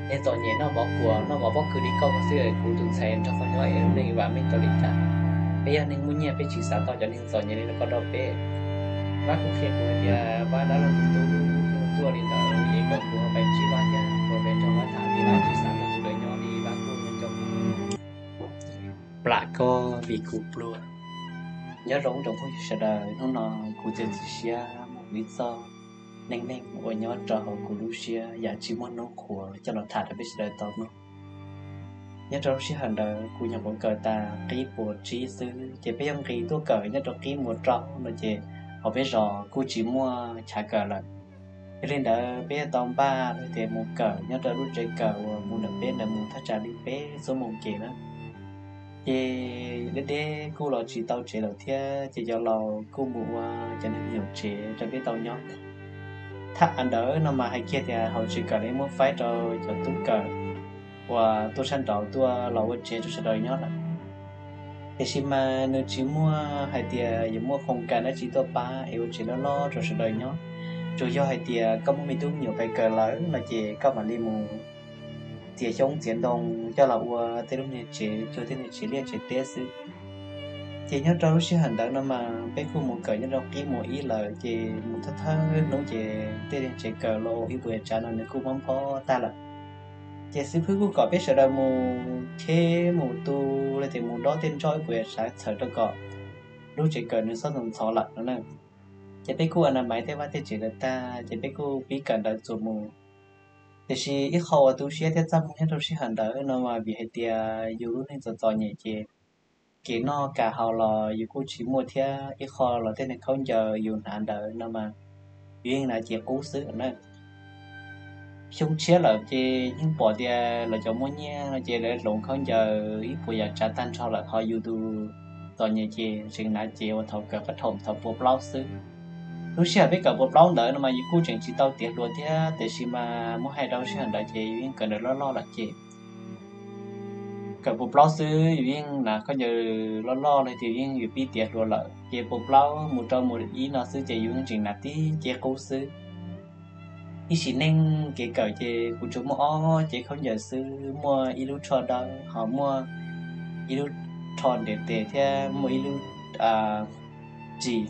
Neeg txom nyem noj mov kuam noj mov pob kws li koj xwb es kuv tus ntxhais nrog koj nyob es lub neej vam meej tau li cas? Peb yog neeg muaj nyiaj peb tsis xav tau cov neeg txom nyem li no kom rau peb. Vab kuj qhia kuv hais tias Vab dab laug tus tub tuaj li ntawd es kom kuv pais ntsib Vab thiab kuv pais nrog Vab tham vim Vab tsis xav nrog tus ntawd nyob li Vab kuj nco nco plam koj vim kuv pluag. Nyob zoo tsoom phooj ywg sawv daws, hnub no kuv txiav txim siab mus ib txoj neej neeg uas nyob rau hauv kuv lub siab yam tsis muaj hnub qhuav coj los tham rau peb sawv daws tau mloog. Nyob rau lub sij hawm ntawd kuv nyuam qhuav kawm tas qib puas tsib xwb ces peb yog nqis tuaj kawm nyob rau qib puas rau no ces hauv peb zos kuj tsis muaj chav kawm lawm. Yog li ntawd peb yuav tau npaj los tias mus kawm nyob rau lub tsev kawm uas mus ntawm peb ntawd mus thaj tsam li peb xuab moos kev na. Ces deb deb kuj los tsis tau tsev lawm thiab ces cov laus kuj mus ua cov neeg me nyuam tsev rau peb tau nyob. Tham ntawd no mas hais kiag tias hauv tsev kawm li muab faib rau cov tub kawm uas tuaj sab nraud tuaj los ua tsev rau sawv daws nyob lawm. Tiam sis mas nws tsis muaj hais tias yuav muaj khoos kas dab tsi tuaj pab es ua tsev loj loj rau sawv daws nyob. Tsuas yog hais tias koj muaj me tub me nyuam pais kawm lawm no ces koj mam li mus txiav xyoob txiav ntoo coj los ua tej lub niag tsev cuag tej niag tsev liaj tsev teb xwb. Ces nyob rau lub sij hawm ntawd no mas peb kuj mus kawm nyob rau qib mus ib lawm ces mus thawj thawj hnub ces tej niag tsev kawm los ib puas tsav no nws kuj mob nphob tag lawm. Ces xib fwb kuj kom peb sawv daws mus cheb mus tu los tias mus dob tej nroj ib puas tsav txhawm rau kom lub tsev kawm nws txhob ntxhov ntxhov lawm no na. Ces peb kuj ua na maiv tej vaj tej tsev ntawd tag ces peb kuj pib kawm ntawv txuas mus. Tiam sis ib qho uas tu siab thiab txaj muag nyob rau sij hawm ntawd no mas vim hais tias yus lub neej txom txom nyem ces kev noj kev haus los yus kuj tsis muaj thiab ib qho los tej niag khaub ncaws yus hnav ntawd no mas yus yeej hnav ces qub xwb na. Xyoo tshiab lawm ces yeej pom tias lawv cov muaj nyiaj no ces lawv hloov khaub ncaws ib puas yam tsav tag nrho lawm ho yus tus txom nyem ces tseem hnav ces uas thaum kawm qab thaum thaum puas plaub xwb. Lub sij hawm peb kawm puas plaub ntawd no mas yus kuj tseem tsis tau tiav hluas thiab tiam sis mas muab hais rau sij hawm ntawd ces yus yeej kawm ntawv loj loj lawm ces kawm puas plaub xwb yus yeej hnav khaub ncaws loj loj los tias yeej yuav pib tiav hluas lawm ces puas plaub mus rau mus ib no xwb ces yus yeej tseem hnav tib ceb qub xwb. Ib sim neej kev kawm ces kuv tsuas muaj ob ceb khaub ncaws xwb, muaj ib lub tsho dawb ho muaj ib lub tsho ntev tes thiab muaj ib lub ris.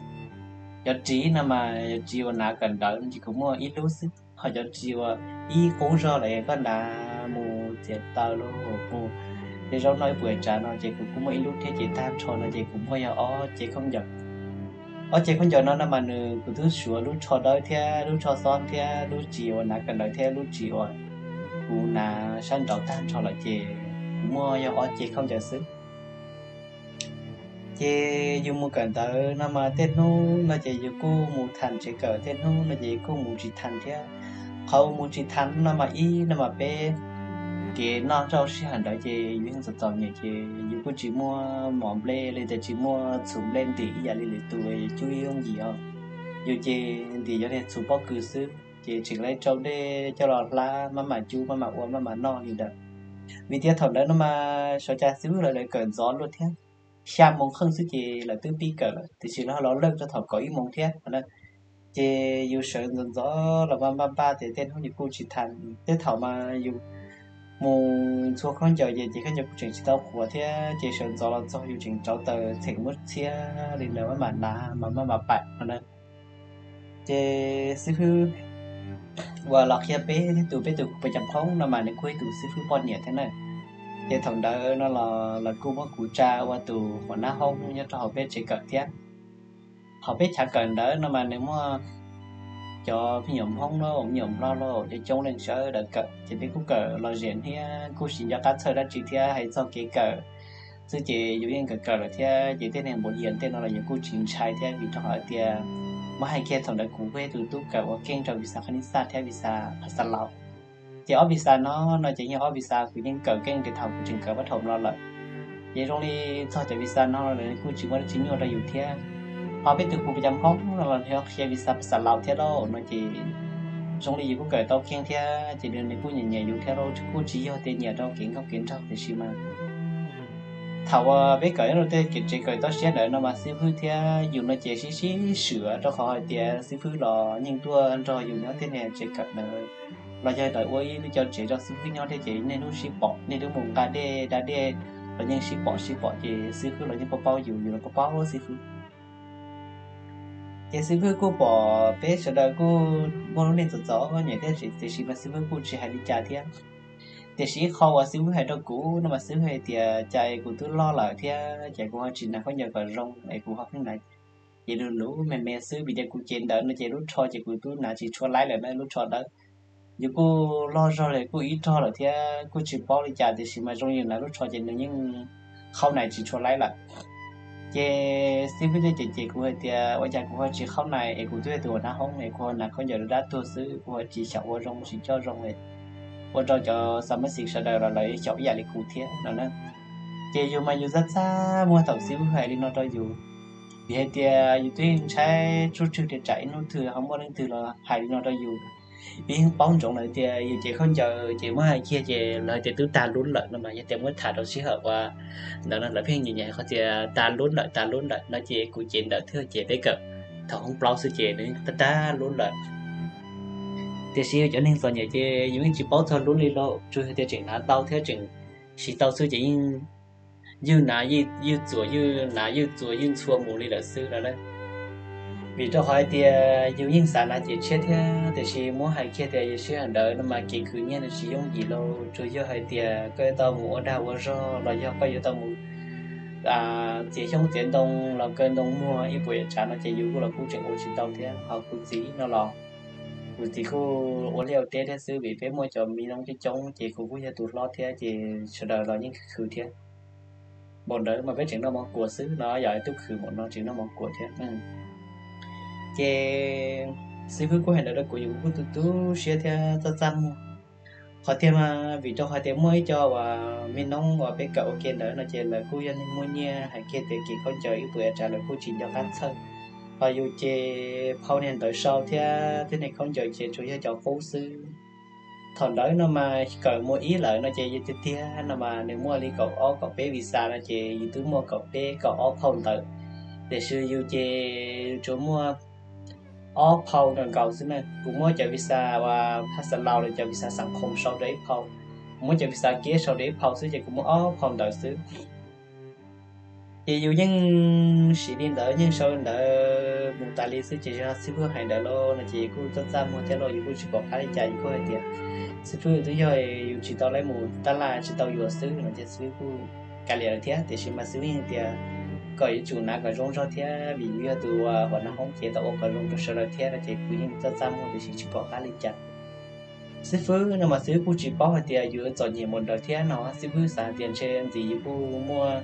Cov ris no mas yog ris uas hnav kawm ntawv no ces kuv muaj ib lub xwb, ho cov ris uas ib qub zog lawm koj hnav mus txiav taws los mus, tej zaub noj ib puas tsav no ces kuv kuj muaj ib lub thiab ces tag nrho no ces kuv muaj yog ob ceb khaub ncaws. Ob ceb khaub ncaws no no mas nws kuv twb suav lub tsho dawb thiab lub tsho xob thiab lub ris uas hnav kawm ntawv thiab lub ris uas kuv hnav sab nraud tag nrho lawm ces kuv muaj yog ob ceb khaub ncaws xwb. Ces yus mus kawm ntawv no mas tej hnub no ces yus kuj mus tham tsev kawm, tej hnub no ces yus kuj mus tsis tham thiab. Qhov mus tsis tham no mas ib no mas peb kev noj rau sij hawm ntawd ces yus yeej txom txom nyem ces yus kuj tsis muaj mov nplej li tias tsis muaj txhuv nplej ntim ib yam li lwm tus cub ib yooj yim os. Yus ces ntim cov niag txhuv pob kws xwb ces tseem laib rau dej coj los hlab maj mam cub maj mam ua maj mam noj li ntawd. Vim tias thaum ntawd no mas xyov cas xib hwb lawv kawm ntxov luaj thiab, xya moos kheej xwb ces lawv twb pib kawm lawm tiam sis lawv ho los lawj rau thaum kaum ib moos thiab na. Ces yus sawv ntxov ntxov los mas npaj npaj tias tej hnub yus kuj tsis tham, tej thaum mas yus mus ntxhua khaub ncaws ces ces khaub ncaws kuj tseem tsis tau qhuav thiab ces sawv ntxov los txog yus tseem rauv taws txheem muab txhiab li ntawd maj mam hnav mas maj mam pam no na. Ces xib hwb uas los qhia peb thiab tus peb tus kuv pes cam phoob no mas nws kuj ib tus xib hwb poj niam thiab na. Ces thaum ntawd no los lawv kuj muab kuv tsa ua tus huam nab hoob nyob rau hauv peb tsev kawm thiab. Hauv peb chav kawm ntawd no mas nws muaj cov me nyuam Hmoob los me nyuam Nplog los coob coob leej sawv daws kawm ces peb kuj kawm los zem thiab kuj tsis nco qab txhawj dab tsi thiab hais txog kev kawm xwb ces yus yeej kawm kawm lawm thiab ces tej niag npaum li tej no los yus kuj tsis ntshai thiab vim rau qhov tias muab hais kiag thaum ntawd kuv kuj yog tus tub kawm ua keej rau visa Khanis Xaj thiab visa Phasalau. Ces ob visa no no ces yog ob visa kuv yeej kawm keej ces thaum kuv tseem kawm pab thaum no lawm. Ces zoo li txog cov visa no los kuj tsis muaj dab tsi nyuaj rau yus thiab. Ho peb tus kuv pes cam phoob no los nws qhia visa Phasalau thiab lauj no ces zoo li yus kuj kawm tau keej thiab ces nws kuj nyiam nyiam yus thiab lauj, kuj tsis yog tias nyiam rau kev nkauj kev nraug tiam sis mas thaum uas peb kawm nyob rau tej kev tsev kawm toj siab ntawd no mas xib fwb thiab yus no ces sib sib swm rau qhov hais tias xib fwb los yeej tuaj nrog yus nyob tej niag tsev kawm ntawd los yog lawv ua ib lub co tsev rau xib fwb nyob thiab ces niaj hnub sib pom, niaj hnub mus nqa dej da dej los yeej sib pom sib pom ces xib fwb los yeej paub paub yus, yus los paub paub xib fwb. Ces xib fwb kuj pom peb sawv daws kuj muaj lub neej txom txom nyem thiab tiam sis mas xib fwb kuj tsis hais li cas thiab. Tiam sis ib qho uas xib fwb hais rau kuv no mas xib fwb hais tias cas es kuv twb loj lawm thiab ces kuv ho tsis hnav khaub ncaws kom zoo es kuv ho pheej hnav ces luv luv me me xwb vim tias kuv cev ntawv no ces lub tsho ces kuv twb hnav tsis tshua laib lawm na, lub tsho dawb. Yus kuj loj zog li kuj ib rog lawm thiab kuj tsis paub li cas tiam sis mas zoo yus hnav lub tsho ces nws yeej qhaub hnav tsis tshua laib lawm. Ces xib fwb thiaj cem cem kuv hais tias ua cas kuv ho tsis qhaub hnav es kuv twb yog tus uas hnav hoob es kuv ho hnav khaub ncaws dab dab tuag xwb, kuv ho tsis xyaum ua zoo tsis coj zoo, ua rau cov xav mab xis sawv daws los lawv xyaum ib yam li kuv thiab no na. Ces yus mas yus txaj txaj muag thaum xib fwb hais li no rau yus, vim hais tias yus twb yeej ntshai tsuj tswg tias tsam ib hnub twg ho muaj leej twg los hais li no rau yus. Yus yeej paub ntsoov lawm tias yus cev khaub ncaws ces muab hais kiag ces lawv hais tias twb tag lub lawm no mas yog tias muab tham rau sij hawm uas ntawd no lawv pheej nyiam nyiam qhov tias tag lub lawm tag lub lawm no ces kuv cev ntawv twb ces peb kawm thaum hoob plaub xwb ces nws tag tag lub lawm. Tiam sis yus cov neeg txom nyem ces yus yeej tsis paub txog lub li lauj, tsuas yog tias tseem hnav tau thiab tseem siv tau xwb ces yeej ywj hnav ywj txuas ywj hnav ywj txuas ywj ntxhua mus li lawm xwb no na. Vim rau qhov hais tias yus yeej xav hnav cev tshiab thiab tiam sis muab hais kiag tias yus sij hawm ntawd no mas kev khwv nyiaj nws tsis yooj yim lauj, tsuas yog hais tias koj yuav tau mus ua dag ua zog los yog koj yuav tau mus txiav xyoob txiav ntoo los kaw ntoo muag ib puas yam tsav no ces yus kuj los kuj tseem ua tsis tau thiab. Ho kuv txiv no los kuv txiv kuj ua liaj ua teb thiab xwb vim peb muaj cov me noob coob coob ces kuv kuj yog tus hlob thiab ces sawv daws los yeej khwv khwv thiab. Npaum ntawd mas peb tseem noj mov kuam xwb no, yog tub khwv npaum no tseem noj mov kuam thiab. Ces xib fwb kuj hais ntawd rau kuv, yus kuj tu tu siab thiab txaj txaj muag. Qhov tiag mas vim rau qhov tias muaj ib co uas me noob uas peb kawm ua ke ntawd no ces lawv kuj yog neeg muaj nyiaj, hais kiag tias kev khaub ncaws ib puas yam tsav lawv kuj tsis nco qab txhawj. Ho yus ces phau niag ntawv sau thiab thiab niag khaub ncaws ces tsuas yog cov qub xwb. Thaum ntawd no mas kawm mus ib lawm no ces yus tiag tiag no mas nws muaj li kaum ob kaum peb visa no ces yus twb muaj kaum peb kaum ob phau ntawv, tiam sis yus ces yus tsuas muaj ob phau nkaus nkaus xwb na. Kuv muab cov visa uas phaj xa laus los cov visa xav khoom sau rau ib phau, kuv muab cov visa kiab sau rau ib phau xwb ces kuv muaj ob phau ntawv xwb. Ces yus yeej siv li ntawd yeej sau li ntawd mus tas li xwb ces yog xib fwb hais ntawd lauj no ces yus kuj txaj txaj muag thiab lauj, yus kuj tsis pom qab li cas, yus kuj hais tias xib fwb twb yog yus tsis tau lab mus tab laj tsis tau yuav xwb no ces xib fwb kuj kav liam lawm thiab, tiam sis mas xib fwb yeej tias kom yuav tsum hnav kom zoo zog thiab vim yus yog tus uas hnav hoob ces tau ua kom zoo rau sawv daws thiab no ces kuv yeej txaj txaj muag tiam sis tsis pom qab li cas. Xib fwb no mas xib fwb kuj tsis paub hais tias yus txom nyem mus ntawd thiab no, xib fwb xav hais tias ntshe ntxiv yus kuj muaj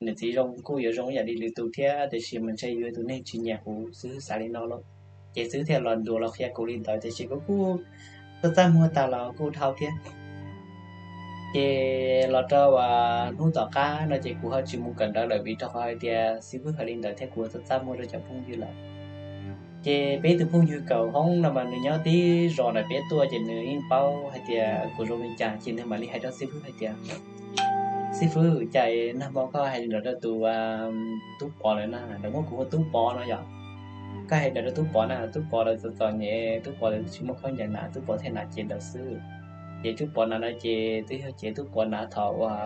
niam txiv zoo kuj yuav zoo ib yam li lwm tus thiab tiam sis mas ntshe yus yog tus neeg tsis nyiam kuv, xib fwb xav li no lauj. Ces xib fwb thiaj los ntuas los qhia kuv li ntawd tiam sis kuv kuj txaj txaj muag tag los kuj dhau thiab. Ces los rau hnub tom qab no ces kuv ho tsis mus kawm ntawv lawm vim rau qhov hais tias xib fwb hais li ntawd thiab kuv txaj txaj muag rau cov phooj ywg lawm. Ces peb tus phooj ywg kawm hoob no mas nws nyob tib zos ntawm peb tuaj ces nws yeej paub hais tias kuv zoo li cas ces nws mam li hais rau xib fwb hais tias, xib fwb, cas nag hmo koj hais li ntawd rau tus tub Pov lawm na, lawv muab kuv hu tub Pov no yom. Koj hais li ntawd rau tub Pov na, tub Pov lawv txom txom nyem, tub Pov lawv tsis muaj khaub ncaws hnav, tub Pov thiaj hnav cev ntawd xwb. Ces tub Pov hnav no ces twb yog cev tub Pov hnav thaum uas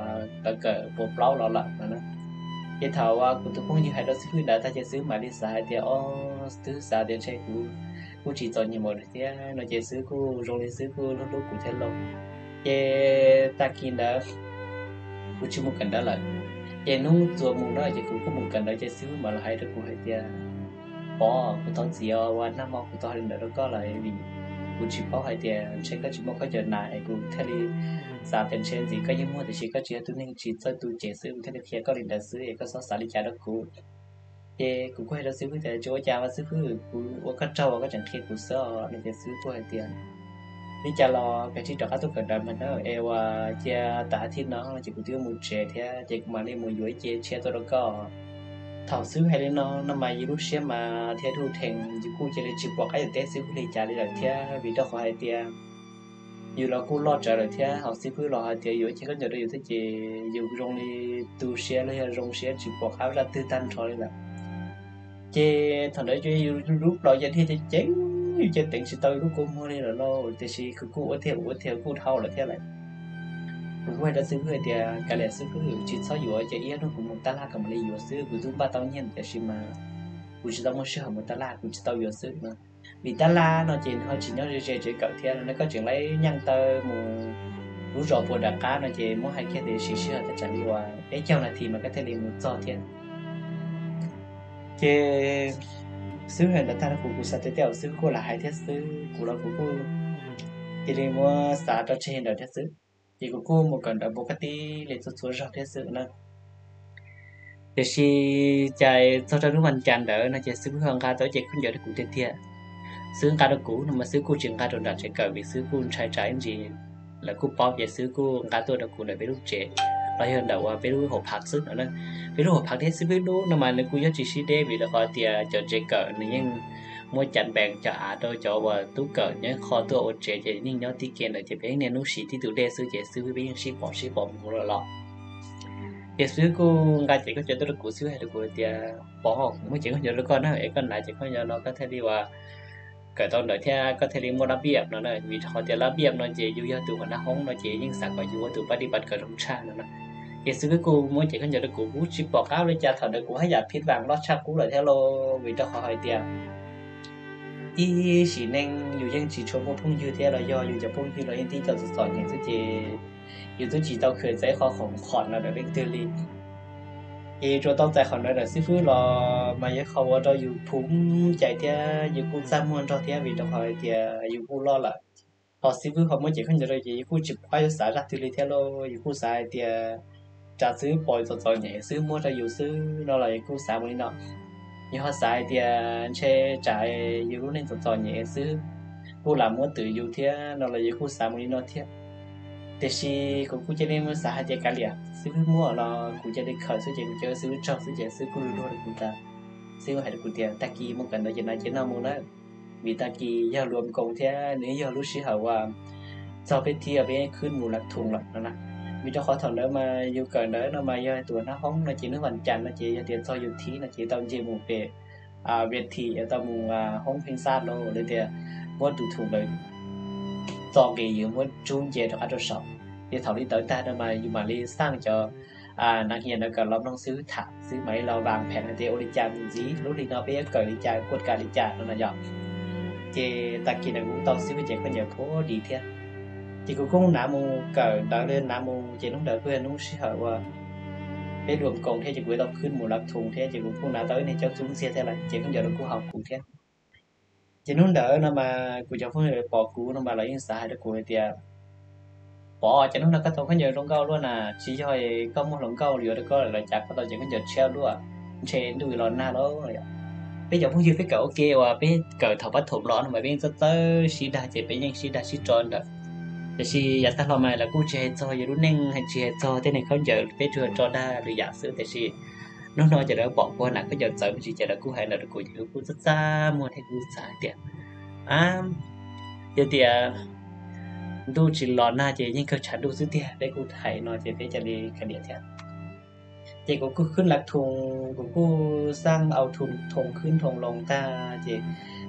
lawv kawm puas plaub los lawm no na. Ces thaum uas kuv tus phooj ywg hais rau xib fwb ntawd tag ces xib fwb mam li xav hais tias, o, xib fwb xav tias ntshe kuv kuj tsis txom nyem mus thiab no ces xib fwb kuj zoo li xib fwb kuj hlub hlub kuv thiab lauj. Ces tag kis ntawd kuv tsis mus kawm ntawv lawm. Ces hnub txuas mus no ces kuv kuj mus kawm ntawv ces xib fwb mam los hais rau kuv hais tias, Pov, kuv thov txim os uas nag hmo kuv tau hais li ntawd rau koj lawm vim kuv tsis paub hais tias ntshe koj tsis muaj khaub ncaws hnav es kuv thiaj li xav tias ntshe ntxiv koj yeej muaj tiam sis koj tsis yog tus neeg tsis txawj tu cev xwb kuv thiaj li qhia koj li ntawd xwb es koj txhob xav li cas rau kuv. Ces kuv kuj hais rau xib fwb tias, tsis ua cas mas xib fwb, kuv ua koj tsaug uas koj tseem qhia kuv xwb os no ces xib fwb kuj hais tias, li cas los kav tsij rov qab tuaj kawm ntawv mas na es uas cia tas thib no ces kuv twb yuav mus tsev thiab ces kuv mam li mus yuav ib ce tshiab tuaj rau koj. Thaum xib fwb hais li no no mas yus lub siab mas thiab dhuj theem yus kuj cia li tsis pom qab yuav teb xib fwb li cas li lawm thiab vim rau qhov hais tias yus los kuj loj tsawv lawm thiab ho xib fwb los hais tias yuav ib ce khaub ncaws rau yus thiab ces yus zoo li tu siab los yog zoo siab tsis pom qab zaj twg tag nrho li lawm. Ces thaum ntawd ces yus lub plawv ces dhia ceev ceev Yus cia teev tsis tau lub kua muag li lawm lauj, tiam sis kuv kuj ua tiag ua tiag kuj dhau lawm thiab lawm. Kuv kuj hais rau xib fwb hais tias kav liam xib fwb, tsis txhob yuav, ces ib ob hnub kuv mus tab laj kuv mam li yuav xwb, kuv twb npaj tau nyiaj tiam sis mas kuv tsis tau muaj sij hawm mus tab laj, kuv tsis tau yuav xwb no. Vim tab laj no ces nws ho tsis nyob ze ze tsev kawm thiab no, koj tseem laib nyeej taw mus lub zos puag nram qab no ces muab hais kiag tias siv sij hawm thaj tsam li uas peb caug nas this mas koj thiaj li mus txog thiab. Ces xib fwb hais ntawd tag rau kuv, kuv xav tias tej zaum xib fwb kuj lam hais thiab xwb, kuv los kuv kuj cia li muab xav rau tseg ntawd thiab xwb. Ces kuv kuj mus kawm ntawv npaum kab tib li txhua txhua zaug thiab xwb na. Tiam sis cas txog rau hnub vas cas ntawd no ces xib fwb ho nqa tau cev khaub ncaws rau kuv tiag tiag. Xib fwb nqa rau kuv no mas xib fwb kuj tsis nqa rau nram tsev kawm vim xib fwb kuj ntshai tsam ib ntsis lawv kuj paub ces xib fwb kuj nqa tuaj rau kuv ntawm peb lub tsev, los yog ntawm uas peb lub hauv phav xwb no. Peb lub hauv phav thiab xib fwb lub no mas nws kuj yuav tsis sib deb vim rau qhov tias cov tsev kawm nws yeej muab cas npees cov av rau cov uas tub kawm nyob qhov tuaj ua tsev ces yeej nyob tib ke ntawd ces peb niaj hnub siv tib tug dej xwb ces xib fwb peb yeej sib pom sib pom mus lawm los. Ces xib fwb kuj nqa cev khaub ncaws tuaj rau kuv, xib fwb hais rau kuv tias pov, kuv muab cev khaub ncaws rau koj na, es koj hnav cev khaub ncaws no koj thiaj li uas kawm tau ntawd thiab koj thiaj li muaj lab piam no na, vim rau qhov tias lab piam no ces yus yog tus uas hnav hoob no ces yeej xav kom yus ua tus pab dib pab kawm zoo tshaj no na. Ces xib fwb kuj muab cev khaub ncaws rau kuv, kuv tsis pom qab ua li cas, thaum ntawd kuv haj yam phij vam loj tshaj qub lawm thiab lauj, vim rau qhov hais tias ib sim neej yus yeej tsis tshua muaj phooj ywg thiab los yog yus cov phooj ywg los yeej tib co txom txom nyem xwb ces yus twb tsis tau khwv txog qhov khoom qhom no ntawm leej twg li. Ces tsuas tau txais qhov ntawd ntawm xib fwb los mas yog qhov ua rau yus phum cai thiab yus kuj txaj muag nrog thiab vim rau qhov hais tias yus kuj loj lawm. Ho xib fwb ho muab cev khaub ncaws rau ces yus kuj tsis pom qab yuav xav zaj twg li thiab lauj, yus kuj xav hais tias tsam xwb pom txom txom nyem xwb muab rau yus xwb no los yus kuj xav mus li no. Yus ho xav hais tias ntshe tsam yus lub neej txom txom nyem xwb kuj lam muab twm yus thiab no los yus kuj xav mus li no thiab. Tiam sis kuv kuj cia li mus xav hais tias kav liam, xib fwb muab los kuv cia li khaws xwb ces kuv cia xib fwb tsaug xwb ces xib fwb kuj luag rau kuv tas. Xib fwb hais rau kuv tias tag kis mus kawm ntawv ces hnav cev no mus nawb, vim tag kis yog luas koos thiab nws yog lub sij hawm uas txog peb thiaj peb khwb mus lav thum lawm no na. Vim rau qhov thaum ntawd mas yus kawm ntawv no mas yog tus hnav hoob no ces hnub vas cas no ces yog tias txog yus thib no ces tau nce mus pem vet thi, tau mus hoob pheej xaj los li tias muab tus thum ntawd txo nqis yus muab tsub nce rov qab rau saum. Ces thaum li ntawd tag no mas yus mam li xaj cov nas hias ntawd kom los mloog xib fwb tham xwb mam li los vas phem hais tias ua li cas mus ntxiv lub hli no peb yuav kawm li cas kuaj kam li cas no no yom. Ces tag kis ntawd kuv tau xib fwb cev khaub ncaws phuv dim thiab. Ces kuv kuj hnav mus kawm ntawv li hnav mus ces hnub ntawd kuj yog hnub sij hawm uas peb luas koos thiab ces kuv tau khwb mus lav thum thiab ces kuv kuj hnav tau ib niag caub txub ntxiag thiab lawm ces khaub ncaws rau kuj haum kuv thiab. Ces hnub ntawd no mas kuv cov phooj ywg pom kuv no mas lawv yeej xav hais rau kuv hais tias pom ces hnub no koj tau khaub ncaws zoo nkauj luaj na, tsis yog koj muaj hluas nkauj yuav rau koj lawm los cas koj tau cev khaub ncaws tshiab luaj, ntshe ntuj los nag lauj. Peb cov phooj ywg peb kawm ua ke uas peb kawm thaum pab thum los no mas peb yeej txawj txawj sib dag ces peb yeej sib dag sib tso ntawd. Tiam sis yav tag los mas lawv kuj tsis hais txog yus lub neej, tsis hais txog tej neeg khaub ncaws, peb tsuas tso dag lwm yam xwb. Tiam sis hnub no ces lawv pom kuv hnav khaub ncaws txawv me ntsis ces lawv kuj hais ntawd rau kuv ces kuv kuj txaj txaj muag thiab kuv xav hais tias yog tias ntuj tsis los nag ces yeej kawg tshav ntuj xwb tiag, peb kuj hais no ces peb cia li kav liam thiab. Ces kuv kuj khwb lav thum, kuv kuj xaj au thum thoo khwb thoo loo tag ces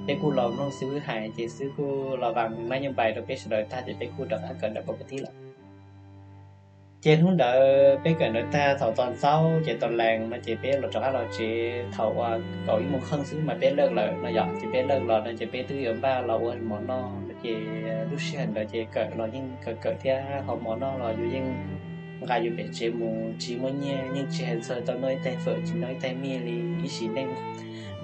peb kuj los mloog xib fwb hais ces xib fwb kuj los vas nab nyob npais rau peb sawv daws tag ces peb kuj rov qab kawm ntawv pov kab tib lawm. Ces hnub ntawd peb kawm ntawv tag thaum txog ntxaub ces tau lees no ces peb los rov qab los tsev thaum uas kaum ib moos kheej xwb mas peb lawj lawm no yom. Ces peb lawj los no ces peb twb yuav npaj los ua mov noj no ces lub sij hawm ntawd ces kawm los yeej kawm kawm thiab ho mov noj los yus yeej nqa yus pem tsev mus tsis muaj nyiaj, yeej tsis hais txog tau noj ib tais fawm tsis noj ib tais mij li ib sim neej.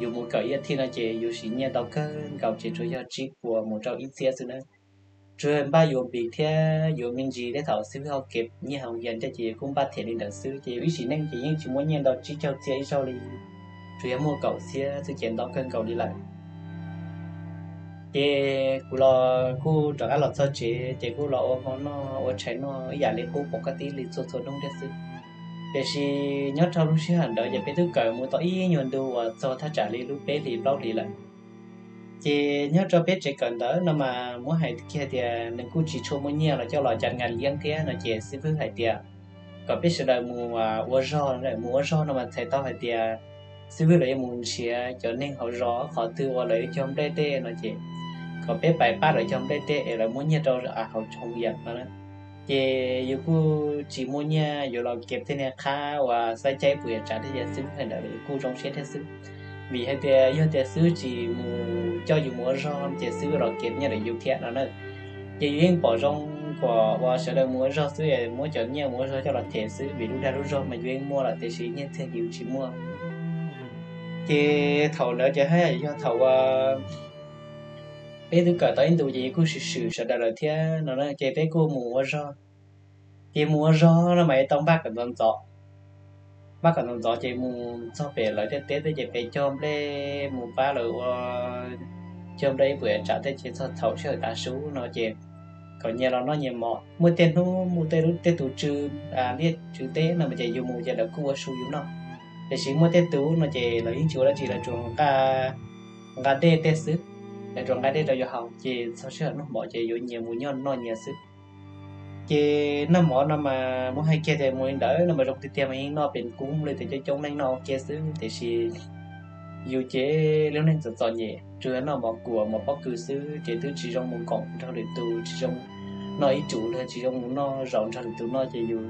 Yus mus kawm ib as thiv no ces yus siv nyiaj ntau kawg nkaus ces tsuas yog tsib puas mus rau ib txhiab xwb na. Tsuas npaj yuav npis thiab yuav me ntsis tej thaum xib fwb ho kev nyiaj hoo yas ntej ces kuj npaj thiam li ntawd xwb ces ib sim neej ces yeej tsis muaj nyiaj ntau tsib caug txhiab ib zaug li, tsuas yog muaj kaum txhiab xwb ces ntau kawg nkaus li lawm. Ces kuv los kuj rov qab los txog tsev ces kuj los ua hmo noj ua tshais noj ib yam li qub pov kab tib li txhua txhua hnub thiab xwb. Tiam sis nyob rau lub sij hawm ntawd ces peb twb kawm mus tau ib nyuag ntu uas txog thaj tsam li lub peb hlis plaub hlis lawm. Ces nyob rau peb tsev kawm ntawd no mas muab hais kiag tias nws kuj tsis tshua muaj nyiaj los coj los cas nkas liab thiab no ces xib fwb hais tias kom peb sawv daws mus ua zog, mus ua zog no mas txhais tau hais tias xib fwb lawv yuav mus nrhiav cov neeg hauv zos qhov twg uas lawv yuav cog nplej tej no ces kom peb pais pab lawv cog nplej tej es lawv muab nyiaj rau hauv tsoom yam no. Ces yus kuj tsis muaj nyiaj yuav los kev tej niag qhab uas xaib caib puas yam tsav tej ces xwb, hais ntawd yus kuj zoo siab thiab xwb. Vim hais tias yog tias xwb tsis mus coj yus mus ua zog ces xwb los kev nyiaj ntawm yus thiab no na. Ces yus yeej pom zoo kom uas sawv daws mus ua zog xwb, muab cov nyiaj mus ua zog coj los them xwb, vim lub dag lub zog mas yus yeej muaj lawm tiam sis nyiaj txiag yus tsis muaj. Ces thaum ntawd ces haj yam yog thaum uas peb twb kawm tau ib ntus ces kuj swm swm sawv daws lawm thiab no na, ces peb kuj mus ua zog. Ces mus ua zog no mas tau npaj kom ntxov ntxov, npaj kom ntxov ntxov ces mus txog pem lawv tej teb tej ces pem cog nplej mus pab lawv ua, cog nplej ib puas tsam tej ces txog thaum sij hawm tav su no ces kom nyias los noj nyias mov. Muaj tej hnub mus tej lub tej tus tsw, liaj tsw teb no ces yus mus ces lawv kuj ua su yus noj. Tiam sis muaj tej tus no ces lawv yeej tsis ua dab tsi, lawv tsuas nqa dej tej xwb, lawv tsuas nqa dej rau yus haus ces txog sij hawm noj mov ces yuav nyias mus noj nyias xwb. Ces noj mov no mas muab hais kiag tias mus li ntawd no mas zoo tiag tiag mas yeej noj pem kub li tias coob coob leej noj ua ke xwb, tiam sis yus ces lub neej txom txom nyem, tsuas yog noj mov kuam mov pob kws xwb ces twb tsis zoo mus koom nrog lwm tus, tsis zoo noj ib tsum los tsis zoo mus noj zaum nrog lwm tus noj ces yus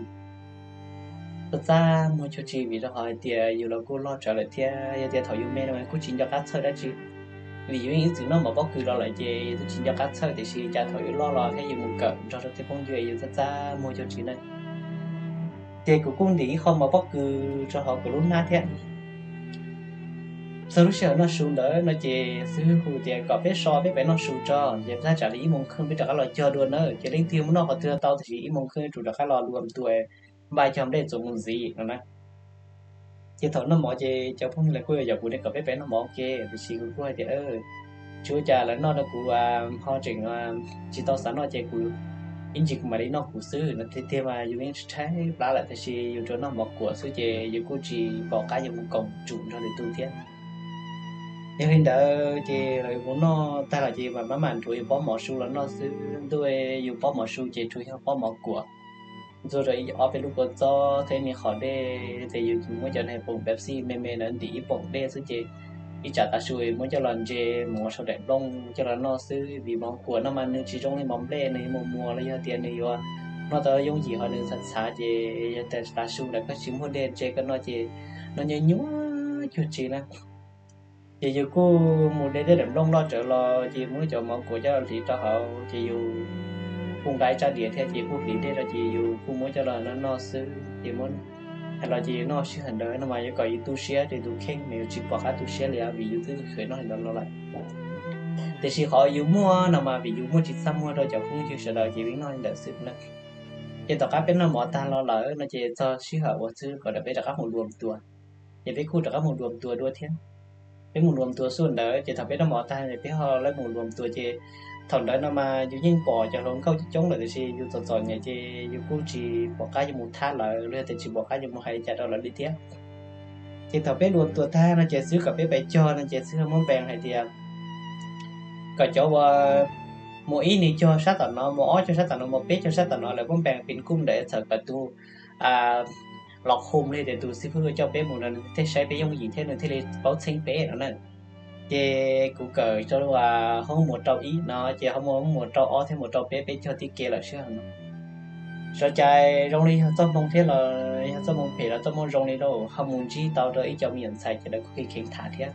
txaj txaj muag cuag tsi, vim rau qhov hais tias yus los kuj loj tsawv lawm thiab. Yog tias thaum yus me no kuj tsis nco qab txhawj dab tsi, vim yus yeej ib txwm noj mov pob kws los lawm ces yus twb tsis nco qab txhawj, tiam sis cas thaum yus loj los thiab yus mus kawm nrog rau tej phooj ywg yus txaj txaj muag cuag tsi na. Ces kuv kuj ntim ib qho mov pob kws rau hauv kuv lub hnab thiab. Txog lub sij hawm noj su ntawd no ces xib hwb hu tias kom peb so peb pem noj su tso, ces thaj tsam li ib moos kheej peb rov qab los cog dua na. Ces leej twg muaj noj qhov twg tau tiam sis ib moos kheej rov qab los lua tus npaj cog nplej txuas mus ntxiv no na. Ces thaum noj mov ces cov phooj ywg lawv kuj yuav yaum kuv tias kom peb pem noj mov ua ke, tiam sis kuv kuj hais tias tsis ua cas, lawv noj rau kuv ho tseem tsis tau xav noj ces kuv ib ntsis kuv mam li noj kuv xwb no. Tiag tiag mas yus yeej tshaib plab lawm tiam sis yus tsuas noj mov kuam xwb ces yus kuj tsis pom qab yuav mus koom tsum nrog lwm tus thiab. Yog li ntawd ces lawv mus noj tag los ces mam maj mam nrhuav yus pob mov su los noj xwb. Ntuj, yus pob mov su ces tsuas yog pob mov kuam, ntxuag rau ob peb lub kua txob thiab ib me qhov dej, ces yus muab cov niag poom Pepsi me me ntawd ntim ib poom dej xwb ces ib tsam tav su muab coj los ntse mov sau daim nplooj coj los noj xwb. Vim mov kuam no mas nws tsis zoo li mov nplej, nws yuav mus muas los yog tias nws yuav noj tau yooj yim ho nws txhav txhav, ces yog tias tav su ntawd koj tsis muaj dej ntse koj noj ces noj nyuaj nyuaj cuag tsi na. Ces yus kuj mus de tej daim nplooj loj tsawv los ces muab cov mov kuam coj los hliv rau hauv ces yus kuj nqa ib tsab diav thiab ces kuj hliv dej rau ces yus kuj muab coj los noj noj xwb. Ces muab hais los ces yus noj sij hawm ntawd no mas yuav kom yus tu siab ces tus kheej mas yus tsis pom qab tu siab li vim yus twb khwv noj li ntawd los lawm. Tiam sis qhov yus muaj no mas vim yus muaj tsis txaj muag rau cov phooj ywg sawv daws ces yus noj li ntawd xwb na. Ces tom qab peb noj mov tag los lawm no ces txog sij hawm uas xwb kom peb rov qab mus dua tua, ces peb kuj rov qab mus dua tua dua thiab. Peb mus dua tua xwb ntawd ces thaum peb noj mov tag peb ho lawv mus dua tua ces thaum ntawd no mas yus yeej pom cov hluas nkauj coob coob lawm tiam sis yus txom txom nyem ces yus kuj tsis pom qab yuav mus thab lawv los yog tias tsis pom qab yuav mus hais li cas rau lawv li thiab. Ces thaum peb dua tua tag no ces xwb kom peb pais cog no ces xwb muab npees hais tias kom cov uas mus ib nws cog sab tom no, mus ob cog sab tom no, mus peb cog sab tom no, lawv muab npees pin kuj ntawd txhawm kom tus los khum li tias tus xib hwb coj peb mus no nws thiaj saib peb yooj yim thiab nws thiaj li paub txheeb peb no na. Ces kuv kawm rau hoob mus rau ib no ces hoob mus rau ob thiab mus rau peb, peb cog tib ke lawm sij hawm no. Sawv cai zoo li yog txoj hmoo thiab los yog txoj hmoo phem los txoj hmoo zoo li lauj, ho mus ntsib tau rau ib co me nyuam ntxhais ces lawv kuj kheev kheev tham thiab.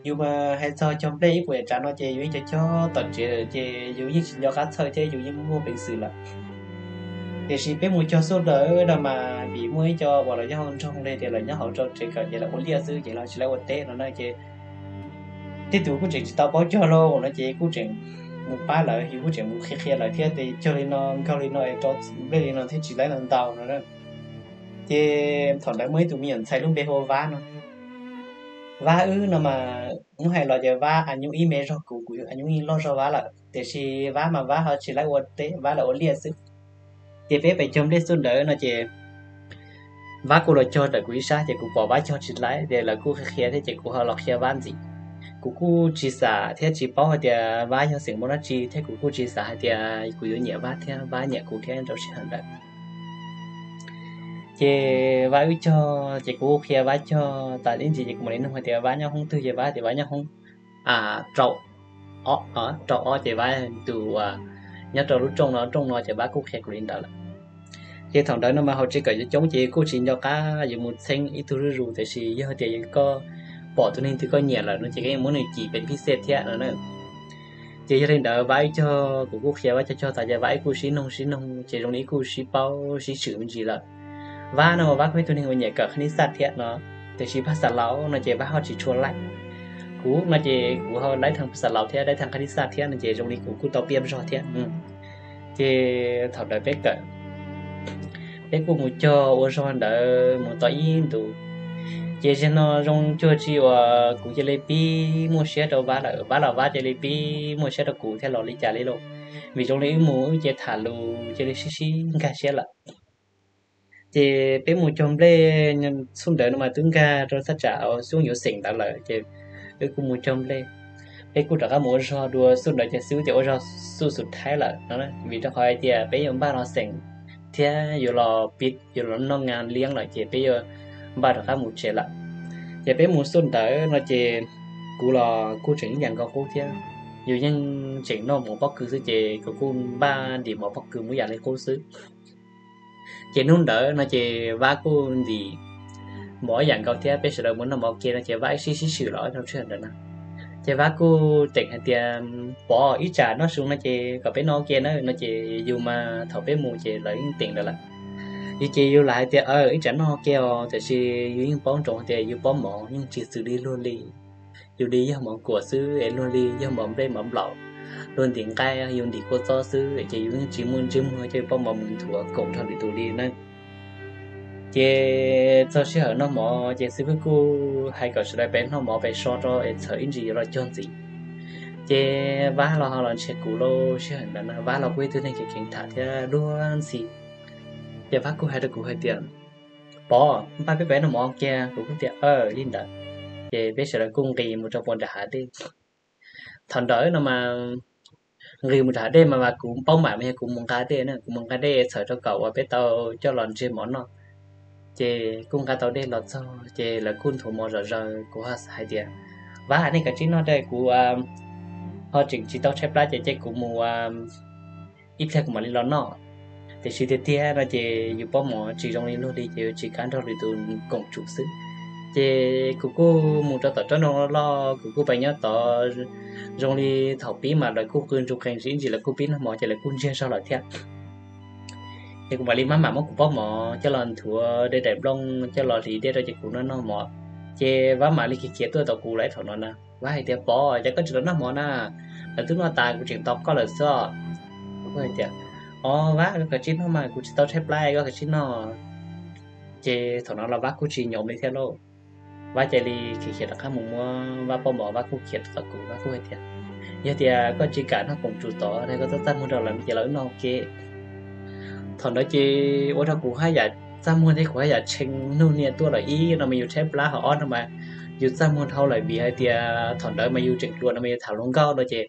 Yus mas hais txog cog nplej ib puas yam tsav no ces yus ib co cog tom tsev ces yus yeej tsis nco qab txhawj thiab yus yeej muaj peev xwm lawm. Tiam sis peb mus cog xub ntawd no mas vim muaj ib co uas los nyob hauv nroog li tias los nyob hauv rau tsev kawm ces lawv ua liaj xwb ces lawv tsis lawv ua teb no na ces tej tus kuj tseem tsis tau paub cog lauj no ces kuj tseem mus pab lawv, yus kuj tseem mus qhia qhia lawv thiab tias cog li no nkaug li no es rau nplej li no thiaj tsis laib ntau no. Ces thaum ntawd muaj ib tug me nyuam ntxhais lub npe hu ua Vab no. Vab wb no mas muab hais los ces Vab a nyuj ib me zog kuv, kuv a nyuj yeej loj zog Vab lawm tiam sis Vab mas Vab ho tsis laib ua teb, Vab lawv ua liaj xwb. Ces peb pais cog nplej xub ntawd no ces Vab kuj los cog ntawm kuv ib sab ces kuv pom Vab cog tsis laib ces lawv kuj qhia qhia thiab ces kuv ho los qhia Vab ntxiv. Kuv kuj tsis xam thiab tsis paub hais tias Vab yog xeem Hmoob dab tsi thiab kuv kuj tsis xam hais tias kuv yuav nyiam Vab thiab Vab nyiam kuv thiab rau sij hawm ntawd. Ces Vab wb cog ces kuv qhia Vab cog tas ib ntsis ces kuv mam li nug hais tias Vab nyob hoob twg ces Vab tias Vab nyob hoob rau rau ob ces Vab tus uas nyob rau lub rooj no, rooj no ces Vab kuj qhia kuv li ntawd lawm. Ces thaum ntawd no mas hauv tsev kawm coob coob ces kuj tsis nco qab yuav mus txheeb ib tug zuj zus, tiam sis yog tias koj pom tus neeg twg koj nyiam lawm no ces koj yeej muab nws cim pes phij xej thiab no na. Ces yog li ntawd Vab ib cog kuv kuj qhia Vab cog cog tas ces Vab ib kuj sib noog sib noog ces zoo li ib kuj sib paub sib swm me ntsis lawm. Vab no Vab kuj yog tus neeg uas nyiam kawm qhab nij xaj thiab no, tiam sis phaj xas laus no ces Vab ho tsis tshua laib. Kuv no ces kuv ho laib thav phaj xas laus thiab laib thav qhab nij xaj thiab no ces zoo li kuv kuj tau piab zog thiab. Ces thaum ntawd peb kawm, peb kuj mus cog ua zog ntawd mus tau ib ntus. Ces zaum no zoo cuag tsis uas kuv cia li pib muaj siab rau Vab lawm, Vab los Vab cia li pib muaj siab rau kuv thiab los li cas li lauj. Vim zoo li wb mus wb cia li tham lus cia li sib sib nkag siab lawm. Ces peb mus cog nplej, txhua ntawd no mas twb nkag rau thaj tsam xyoo yuav xeem ntawd lawm ces wb kuj mus cog nplej. Peb kuj rov qab mus ua zog dua xub ntawd ces xwb tias ua zog xub xub thaib lawm no, vim rau qhov hais tias peb yuav npaj los xeem thiab yuav los pib yuav los noj ngas liab lawm ces peb yuav npaj rov qab mus tsev lawm. Ces peb mus xub ntawd no ces kuv los kuj tseem ib yam nkaus qub thiab, yus yeej tseem noj mov pob kws xwb ces kuv kuj npaj ntim mov pob kws mus ib yam li qub xwb. Ces hnub ntawd no ces Vab kuj ntim mov ib yam nkaus thiab, peb sawv daws mus noj mov ke no ces Vab ib sib sib swm los ob tug tswj ntawd na. Ces Vab kuj teem hais tias, Pov, ib tsam noj su no ces kom peb noj ua ke na no ces yus mas thaum peb mus ces lawv yeej teem lawm lawm. Yus ces yus lam hais tias, Ib tsam noj ua ke os, tiam sis yus yeej paub ntsoov hais tias yus pob mov yeej tsis txwm li luag li. Yus li yog mov kuam xwb es luag li yog mov nplej mov nplaum, luag ntim nqaij yus ntim kua txob xwb ces yus yeej tsis muaj ntsej muag coj pob mov mus nthuav koom nrog lwm tus li na. Ces txog sij hawm noj mov ces xib fwb kuj hais kom sawv daws pem noj mov pem so rau es txhawm ib ntsis yuav los cog ntxiv. Ces Vab los ho los ntshe kuv lauj, sij hawm ntawd na Vab los kuj ib tug neeg kheev kheev tham thiab luag ntxhi. Ces Vab kuj hais rau kuv hais tias, Pov, npaj peb pem noj mov kiag. Kuv kuj tias, Aw, li ntawd. Ces peb sawv daws kuj nqis mus rau puag nram hav dej. Thaum ntawd no mas nqis mus nram hav dej mas mas kuv paub mam mas yog kuv mus nqa dej na, kuv mus nqa dej txhawm rau kom uas peb tau coj los ntseg mov noj. Ces kuj nqa tau dej los txog ces lawv kuj nthuav mov zom zaws, kuv ho hais tias, Vab, nej kav tsij noj dej, kuv ho tseem tsis tau tshaib plab ces cia kuv mus ua ib pliag kuv mam li los noj. Tiam sis tiag tiag no ces yus pob mov tsis zoo li luag li ces yus tsis kam nrog lwm tus koom tsum xwb. Ces kuv kuj mus rau tom tsob ntoo loj loj, kuv kuj pais nyob tod. Zoo li thaum pib mas lawv kuj qw ntsuj qees ib ntsis, lawv kuj pib noj mov ces lawv kuj ntsiag zog lawm thiab. Ces kuv mam li maj mam muab kuv pob mov coj los nthuav dej daim nplooj coj los hliv dej rau ces kuv noj noj mov. Ces Vab mam li khiav khiav tuaj tom kuv lawm thaum no na. Vab hais tias, Pov, cas koj tsis los noj mov na? Lawv twb noj tas kuv tseem tos koj lawm xwb. Kuv hais tias, Os Vab, koj kav tsij noj mas, kuv tsis tau tshaib plab, koj kav tsij noj. Ces thaum no los Vab kuj tsis nyob li thiab lauj. Vab cia li khiav khiav rov qab mus muab Vab pob mov, Vab kuj khiav rau tom kuv, Vab kuj hais tias, Yog tias koj tsis kam noj koom tsum tod no koj txaj txaj muag rau lawv ces los wb noj ua ke. Thaum ntawd ces ua rau kuv haj yam txaj muag thiab kuv haj yam tshee nug niam tuaj lawm, ib no mas yus tshaib plab, ho ob no mas yus txaj muag dhau lawm vim hais tias thaum ntawd mas yus tseem hluas no mas yus tham hluas nkauj no ces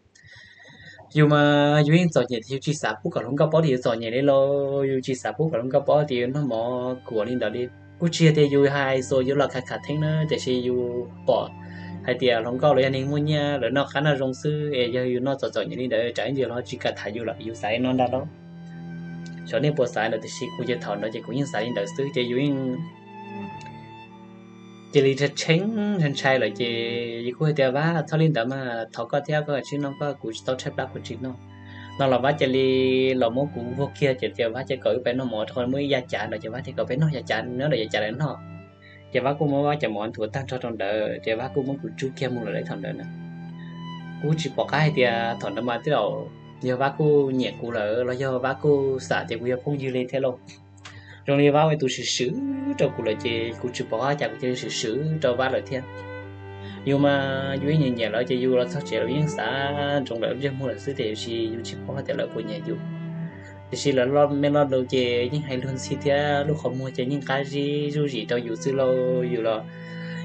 yus mas yus yeej txom nyem tias yus tsis xav pub kom hluas nkauj paub tias yus txom nyem li lauj, yus tsis xav pub kom hluas nkauj paub tias yus noj mov kuam li ntawd li. Kuj tsis yog tias yus hais xus yus los khav khav theeb na, tiam sis yus pom hais tias hluas nkauj los yog neeg muaj nyiaj lawv noj qab noj zoo xwb es yog yus noj txom txom nyem li ntawd tsam ib ntsis los tsis kam tham yus lawm, yus xav li no ntag lauj. Xyov nej puas xav li ntawd tiam sis kuv ces thaum ntawd ces kuv yeej xav li ntawd xwb ces yus yeej cia li tshee ntshai ntshai lawm ces yus kuj hais tias, Vab, txhob li ntawd mas, thov koj thiab, koj kav tsij noj, koj, kuv tsis tau tshaib plab kuv tsis noj. No los Vab cia li los muab kuv vuag kiag ces tias Vab cia kom wb pais noj mov rau qhov muaj ib yav cav ntawd ces Vab tias kom peb noj yav cav, nyob rau yav cav lawv noj. Ces Vab kuj muab Vab cov mov nthuav tag nrho rau ntawd ces Vab kuj muab kuv tsub kiag mus lawm thaum ntawd na. Kuj tsis pom qab hais tias thaum ntawd mas twb yog Vab kuj nyiam kuv lawm los yog Vab kuj xav tias kuv yog phooj ywg li thiab lauj. Zoo li Vab ua tus swm swm rau kuv lawm ces kuv tsis pom qab cas kuv cia li swm swm rau Vab lawm thiab. Yus mas yus ib nyiam nyiam lawm ces yus los txog tsev los yeej xav ntsoov lawv ntsej muag lawm xwb tiam sis yus tsis paub hais tias lawv puas nyiam yus. Tiam sis lawv me lo lus ces yeej hais luag ntxhi thiab lub qhov muag ces yeej qab zib zuj zus rau yus xwb lauj. Yus los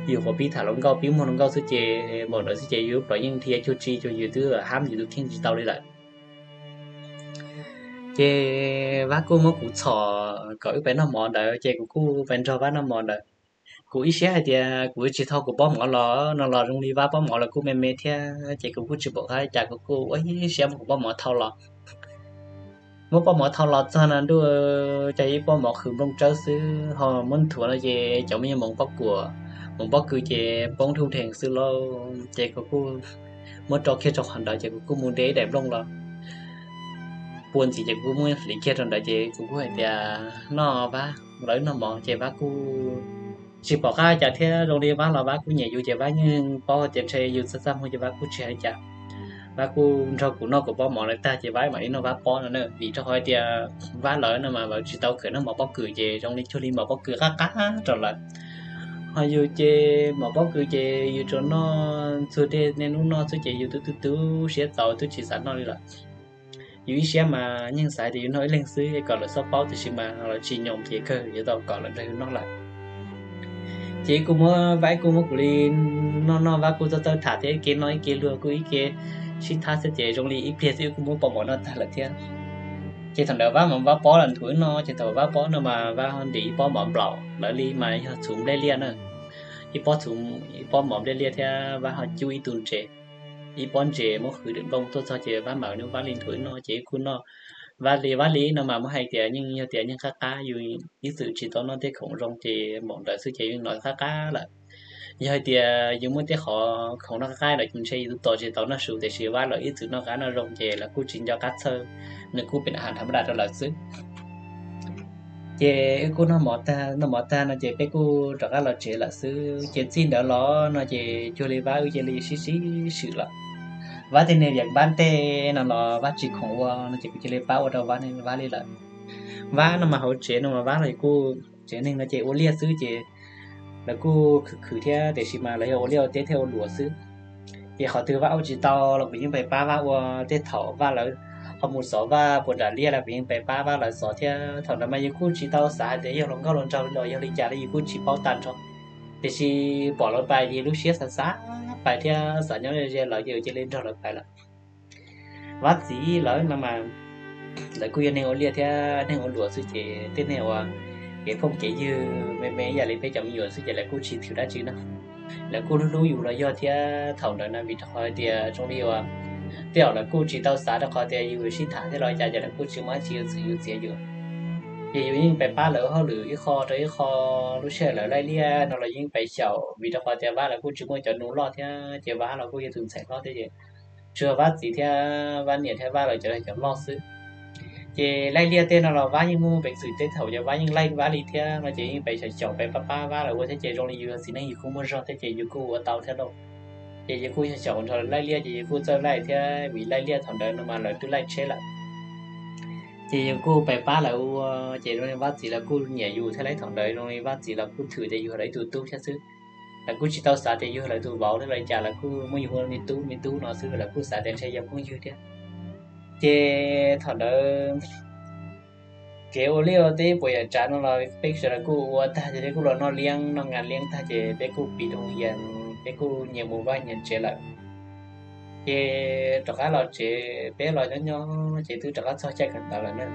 yus qhuav pib tham hluas nkauj pib muag hluas nkauj xwb ces npaum ntawd xwb ces yus lub plawv yeej dhia cuag tsi cuag yus twb hab yus tus kheej tsis tau li lawm. Ces Vab kuj muab kuv txhom kom wb pais noj mov ntawd ces kuv kuj pais nrog Vab noj mov ntawd. Kuv ib siab hais tias kuv tsis thau kuv pob mov los no los zoo li Vab pob mov los kuj me me thiab ces kuv kuj tsis pom qab cas, kuv kuj ua ib siab muab kuv pob mov thau los. Muab pob mov thau los txog no ntuj, cas ib pob mov qhwv nplooj tsawb xwb, ho muab nthuav no ces cov me nyuam moov pob kws, moov pob kws ces poob dhuj dheev xwb lauj. Ces kuv kuj muab rau kiag rau qhov ntawd ces kuv kuj mus de ib daim nplooj los pua ntxiv ces kuv kuj muab hliv kiag rau ntawd ces kuv kuj hais tias, Noj Vab, los wb noj mov. Ces Vab kuj tsis pom qab cas thiab, zoo li Vab los Vab kuj nyiam yus ces Vab yeej paub tias ntshe yus txaj txaj muag ces Vab kuj tsis hais cas. Vab kuj nrog kuv noj kuv pob mov lawm tag ces Vab mam li noj Vab pob no na, vim rau qhov tias Vab lawv no mas lawv tsis tau khawm noj mov pob kws ces zoo li cuag li mov pob kws qab qab rau lawv. Ho yus ces mov pob kws ces yus tsuas noj txhua dej niaj hnub noj xwb ces yus twb tu tu siab txaus twb tsis xav noj li lawm. Yus ib siab mas yeej xav tias yus noj ib leeg xwb kom lawv txhob paub, tiam sis mas lawv tsis nyoos ces kawg yuav tau kom lawv nrog yus noj lawm. Ces kuj muab Vab, kuj muab kuv li noj noj, Vab kuj txawj txawj tham thiab, ib ke noj ib ke luag kuj ib ke sib thab xwb ces zoo li ib pliag xwb kuj muab pob mov noj tag lawm thiab. Ces thaum ntawd Vab mam Vab pob los nthuav wb noj, ces thaum Vab pob no mas Vab ho ntim ib pob mov nplaum lawv li mas yog txhuv nplej liaj na, ib pob txhuv, ib pob mov nplej liaj thiab Vab ho cub ib tug ntses, ib pob ntses muab qhwv daim nplooj tuaj txog ces Vab mam li Vab li nthuav wb noj ces wb kuj noj. Vab li Vab li no mas muab hais tias yeej yog tias yeej qab qab, yus ib txwm tsis tau noj tej khoom zoo ces npaum ntawd xwb ces yeej hnov qab qab lawm. Yog hais tias yus muaj tej qhov khoom noj qab qab lawm ces ntshe yus tus tos tsis tau noj su, tiam sis Vab lawv ib txwm noj qab noj zoo ces lawv kuj tsis nco qab txhawj, nws kuj pem a has tham ma da rau lawv xwb. Ces wb kuj noj mov tag, noj mov tag no ces peb kuj rov qab los tsev lawm xwb. Ces txij ntawd los no ces cuag li Vab wb cia li sib sib swm lawm. Vab tej niag viam npab tej no los Vab tsis khoom ua no ces kuv cia li pab ua rau Vab, Vab li lawm. Vab no mas hauv tsev no mas Vab los kuj tsev neeg no ces ua liaj xwb ces lawv kuj khwv khwv thiab, tiam sis mas lawv yog ua liaj ua teb thiab ua luam xwb. Ces qhov twg Vab ua tsis tau los kuv yeej pab Vab ua, tej thaum Vab lawv ho mus xov Vab puas nram liaj los kuv yeej pab Vab lawv xov thiab. Thaum ntawd mas yus kuj tsis tau xav hais tias yog hluas nkauj hluas nraug los yog li cas li, yus kuj tsis paub tag nrho. Tiam sis pom lawv pais ces lub siab xav xav pais thiab xav nyob ze lawv ces cia li nrog lawv pais lawm. Vab txiv lawv no mas lawv kuj yog neeg ua liaj thiab neeg ua luam xwb ces tej neeg uas kev phooj kev ywg me me ib yam li peb cov me nyuam xwb ces lawv kuj tsis thwm dab tsi no. Lawv kuj hlub hlub yus los yog thiab thaum ntawd no vim rau qhov tias zoo li uas tej zaum lawv kuj tsis tau xav rau qhov tias yus sib tham thiab los cas ces lawv kuj tsis muaj dab tsi yuav txwv yus txiav yus. Ces yus yeej pais pab lawv hauj lwm ib qho rau ib qho, lub sij hawm lawv laij liaj no los yeej pais xyaum vim rau qhov tias Vab lawv kuj tsis muaj cov nus loj thiab ces Vab los kuj yog tus ntxhais hlob thiab ces tsuas Vab txiv thiab Vab niam thiab Vab lawv cov cov loj xwb. Ces laij liaj tej no los Vab yeej muaj peev xwm tej thaum ces Vab yeej laij Vab li thiab no ces yeej pais xyaum xyaum pais pab pab Vab lawv ua thiab ces zoo li yus txiv neej yus kuj muaj zog thiab ces yus kuj ua tau thiab lauj. Ces yus kuj xyaum xyaum nrog laij liaj ces yus kuj txawj laij thiab vim laij liaj thaum ntawd no mas lawv twb laij tsheb lawm. Ces yus kuj pais pab lawv ua, ces zoo li Vab txiv lawv kuj nyiam yus thiab lauj, thaum ntawd zoo li Vab txiv lawv kuj thwm tias yus yog lawv ib tug tub thiab xwb. Lawv kuj tsis tau xav tias yus yog lawv tus vauv thiab los cas, lawv kuj muab yus ua me tub me tub no xwb, lawv kuj xav tias ntshe yog phooj ywg thiab. Ces thaum ntawd kev ua liaj ua teb puas yam tsav no los peb sawv daws kuj ua tag ces peb kuj los noj liab noj nqa liab tag ces peb kuj piv rau hia, peb kuj nyias mus vaj nyias tsev lawm. Ces rov qab los tsev, peb los nyob nyob ces twb rov qab txog caij kawm ntawv lawm na.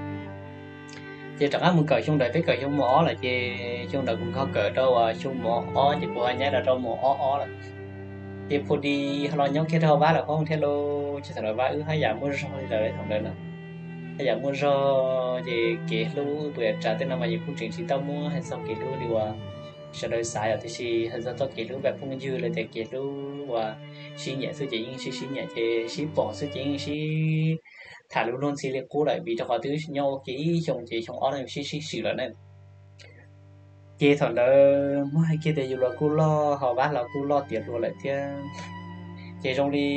Ces rov qab mus kawm xyoo ntawd, peb kawm xyoo mos ob lawm ces xyoo ntawd kuv nkaug kawm rau uas xyoo mos ob ces kuv ho nyaib los rau mos ob ob lawm. Ces phu di ho los nyob kiag rau Vab lawv hoob thiab lauj, ces thaum ntawd Vab wb haj yam muaj zog li lawm thaum ntawd na. Haj yam muaj zog ces kev hlub puas yam tsav tej no mas yus kuj tseem tsis tau muab hais txog kev hlub li uas sawv daws xav yom, tiam sis hais txog txoj kev hlub peb phooj ywg los tias kev hlub uas sib nyiam xwb ces yeej sib sib nyiam ces sib pom xwb ces yeej sib tham lus luag ntxhi li qub lawm vim rau qhov twb nyob ua ke ib xyoo ces xyoo ob no sib sib swm lawm na. Ces thaum ntawd muab hais kiag tias yus los kuj loj ho Vab los kuj loj tiav hluas lawm thiab. Ces zoo li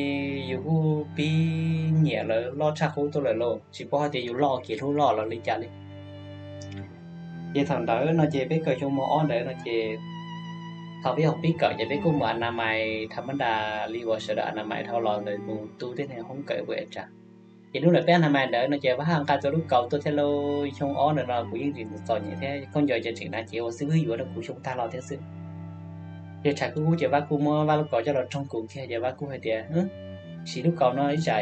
yus kuj pib nyiam lawv loj tshaj qub tuaj lawm lauj, tsis paub hais tias yus loj kev hlub loj los li cas li. Ces thaum ntawd no ces peb kawm xyoo mos ob ntawd no ces thaum peb ho pib kawm ces peb kuj mus a na mais tham ma da li uas sawv daws a na mais dhau los ntawd mus tu tej neeg hoob kawm puas yam tsav. Ces hnub ntawd peb a na mais ntawd no ces Vab ho nqa tau lub kaus tuaj thiab lauj. Xyoo ob ntawd no kuv yeej tseem txom nyem thiab khaub ncaws ces tseem hnav cev ua xib hwb yuav rau kuv xyoo tag los thiab xwb. Ces tshav kub kub ces Vab kuj muab Vab lub kaus coj los roog kuv kiag ces Vab kuj hais tias, Siv lub kaus no ib tsam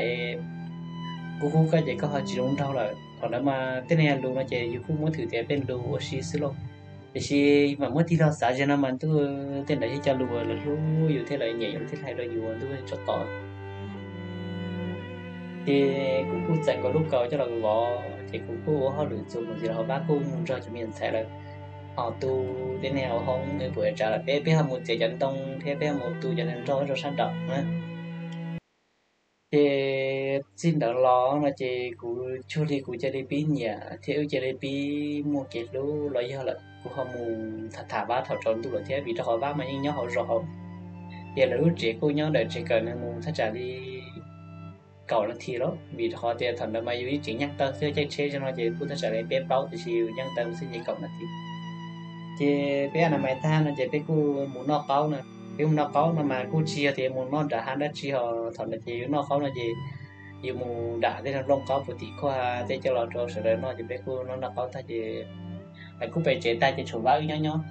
kub kub koj ces koj ho tsis zoo nraug lawm. Thaum ntawd mas tej neeg lus no ces yus kuj muab thwm tias peb lus ua si xwb lauj. Tiam sis mas muab tig los xav ze no mas ntuj, tej ntawd yog cov lus uas lawv hlub yus thiab lawv nyiam yus thiab hais rau yus ua ntuj tso tod. Ces kuv kuj txais nkaus lub kaus coj los vov, ces kuv kuj ua hauj lwm txuas mus ntxiv los Vab kuj mus nrog cov me nyuam ntxhais lawv ho tu tej niag hauv hoob, nws puas tsav lawm peb, peb ho mus txiav cov ntoo thiab peb ho mus tu cov niag nroj rau sab nraum na. Ces txij ntawd los no ces kuv cuag li kuv cia li pib nyiam thiab wb cia li pib muaj kev hlub los yog lawm kuv ho mus tham tham Vab thaum tsaus ntuj lawm thiab, vim rau qhov Vab mas yeej nyob hauv zos hauv. Ces lawv lub tsev kuj nyob ntawm tsev kawm nws mus thaj tsam li kaum nas this lawm, vim rau qhov tias thaum ntawd mas yus ib tseem nyeej taw xwb, caij tsheb zog no ces kuj thaj tsam li peb plaub, tiam sis yus nyeej taw xwb ces kaum nas this. Ces peb a na mais tag no ces peb kuj mus noj qaub na. Peb mus noj qaub no mas kuj tsis yog tias mus noj nram hav dab tsi ho, thaum ntawd ces yus noj qaub no ces yus mus nram tej nplooj qaub puag tim khuaj tej coj los rau sawv daws noj, ces peb kuj noj noj qaub tag ces lawv kuj pem tsev tag ces tshuav Vab wb nyob nyob.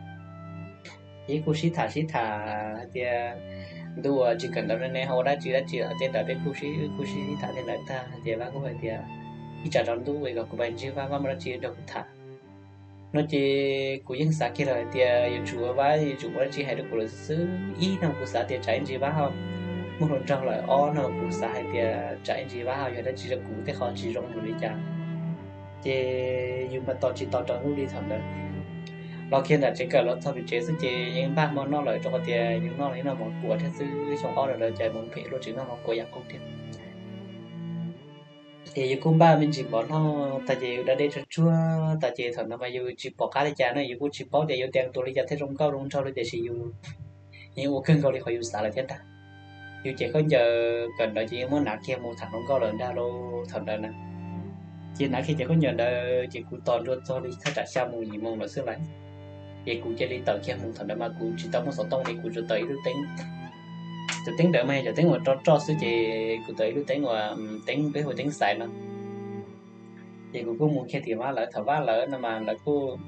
Ces kuj sib tham sib tham hais tias ntuj uas tsis kawm ntawv ne ho ua dab tsi dab tsi lawm tej ntawd, peb kuj sib, kuj sib sib tham tej ntawd tag ces Vab kuj hais tias ib tsam tsaus ntuj es kom kuv pais ntsib Vab, Vab muaj dab tsi nrog kuv tham no ces kuv yeej xav kiag lawm hais tias yuav tsum ua Vab yuav tsum muaj dab tsi hais rau kuv lawm xwb. Ib hnub kuv xav tias tsam ib ntsis Vab ho muaj hluas nraug lawm, ob hnub kuv xav hais tias tsam ib ntsis Vab ho yog dab tsi rau kuv tej qhov tsis zoo los li cas. Ces yus mas tos tsis tau tsaus ntuj li thaum ntawd. Los kiag nram tsev kawm los txog pem tsev xwb ces yeej npaj hmo noj lawm, rau qhov tias yus noj li noj mov kuam thiab xwb, xyoo ob lawm lawv cov moos phem luaj tseem noj mov kuam yam qub thiab. Ces yus kuj npaj me ntsis mov noj tag ces yus da dej tsuag tsuag tag ces thaum ntawd mas yus tsis pom qab li cas no, yus kuj tsis paub tias yuav tes tua li cas thiaj zoo nkauj zoo nraug li, tiam sis yus yeej ua kawg nkaus li qhov yus xav lawm thiab ntag. Yus cev khaub ncaws kawm ntawv ces yeej muab hnav kiag mus tham hluas nkauj lawm ntag lauj thaum ntawd na. Ces hnav kiag cev khaub ncaws ntawd ces kuv tos ntua txog li thaj tsam xya moos yim moos lawm xwb lawm. Ces kuv cia li tawm kiag mus, thaum ntawd mas kuv tsis tau muaj xov tooj li, kuv tsuas tawm ib lub teeb. Cov teeb ntawd mas yog cov teeb uas roj roj xwb ces kuv tawm ib lub teeb uas teeb peb hu teeb xais no. Ces kuv kuj mus kiag tim Vab lawv, thaum Vab lawv no mas lawv kuj,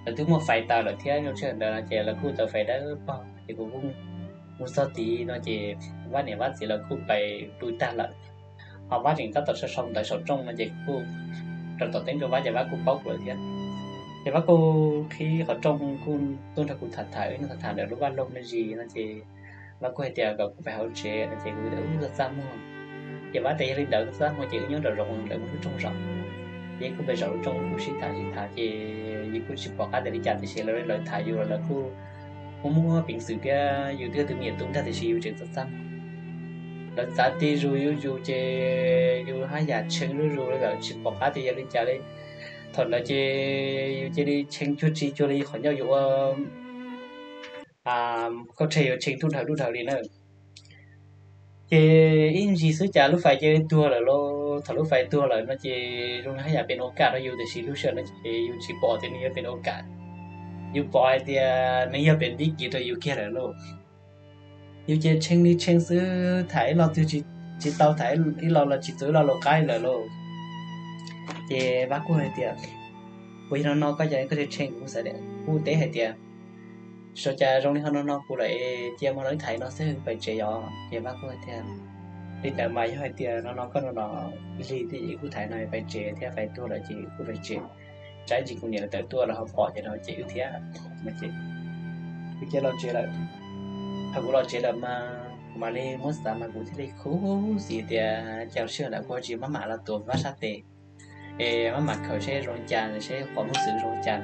lawv twb muaj fais taws lawm thiab, zoo sij hawm ntawd no ces lawv kuj taws fais dawb paug, ces kuv kuj mus txog tid no ces Vab niam Vab txiv lawv kuj pais pw tag lawm. Ho Vab tseem tab tom sau sau ntawv saum rooj no ces kuv kuj rau tom teeb rau Vab ces Vab kuj paub kuv lawm thiab. Ces Vab kuj qhib qhov rooj kuj tuaj nrog kuv tham tham, wb tham tham ntawm lub vaj loog me ntsis no ces Vab kuj hais tias kom kuv pais hauv tsev no ces kuv tias wb txaj txaj muag. Ces Vab tias yog li ntawd txaj muag ces wb nyob nraum zoov lawv muaj lub rooj zaum. Ces kuj pais zaum lub rooj kuj sib tham sib tham ces yus kuj tsis pom qab tias li cas tiam sis lawv, lawv tham yus los lawv kuj muaj muaj peev xwm thiab, yus twb yog tus me nyuam tub ntag tiam sis yus tseem txaj txaj muag. Lawv txav ti zus yus zus ces yus haj yam tshee zuj zus li lawm tsis pom qab tias yog li cas li. Thaum ntawd ces yus cia li tshee cuag tsi cuag li qhov ncauj yuav ua, koj tshee yuav tshee tub dhawv tub dhawv li na. Ces ib ntsis xwb cas lub fais cia li tuag lawm lauj. Thaum lub fais tuag lawm no ces zoo li haj yam pem ua kam rau yus tiam sis lub sij hawm no ces yus tsis pom tias nws yog pem ua kam, yus pom hais tias nws yog pem ntiv kiv rau yus kiag lawm lauj. Yus ces tshee li tshee xwb, tham ib lo twg tsis tau, tham ib lo los tsis txaus ib lo laus qaib lawm lauj. Ces Vab kuj hais tias puas yog no no koj cas koj tshee, kuv kuj xav tias kuj teb hais tias sau cas zoo li ho no no kuv lawm es cia mas no wb tham no xwb pais tsev os. Ces Vab kuj hais tias li ntawd mas yog hais tias no no koj no no lig thiab es kuj tham no pais tsev thiab, fais tuag lawm ces kuj pais tsev, tsam ib ntsis kuv niam lawv tawm tuaj lawv ho pom ces no ces wb thiab. Ces kuv cia los tsev lawm. Thaum kuv los tsev lawm mas kuv mam li muab xav mas kuv thiaj li khuv xim tias cas sij hawm ntawd kuv ho tsis maj mam los tuav Vab sab tes es maj mam khaws seb zoo cas, seb qhov muaj xwm zoo cas.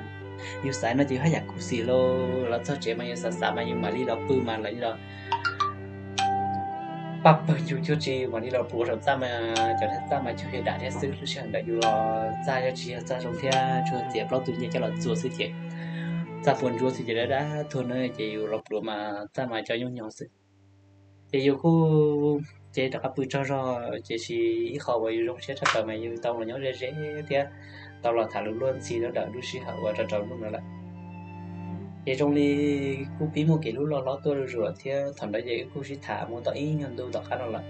Yus xav no ces haj yam khuv xim lauj. Los txog tsev mas yus xav xav mas yus mam li los pw mas lawv los paj pawg yus cuag tsi, mam li los pluav saum txaj mas cov txaj mas cuag yog dam thiab xwb. Lub sij hawm ntawd yus los txaj yog tsis yog txaj zoo thiab, tsuas txiav plaub tug nyiaj coj los txua xwb ces txaj puas ntsuab xwb ces dab dab tuag na ces yus los pluav mas txaj mas cov nyob nyob xwb. Ces yus kuj ces rov qab pw tsaug zog, tiam sis ib qho uas yus zoo siab tshaj plaws mas yus tau los nyob ze ze thiab tau los tham lus luag ntxhi rau ntawm lub sij hawm uas rau rau hnub ntawd lawm. Ces zoo li kuj pib muaj kev hlub loj hlob tuaj zuj zus lawm thiab. Thaum ntawd ces wb kuj sib tham mus tau ib nyuag ntu tom qab no lawm.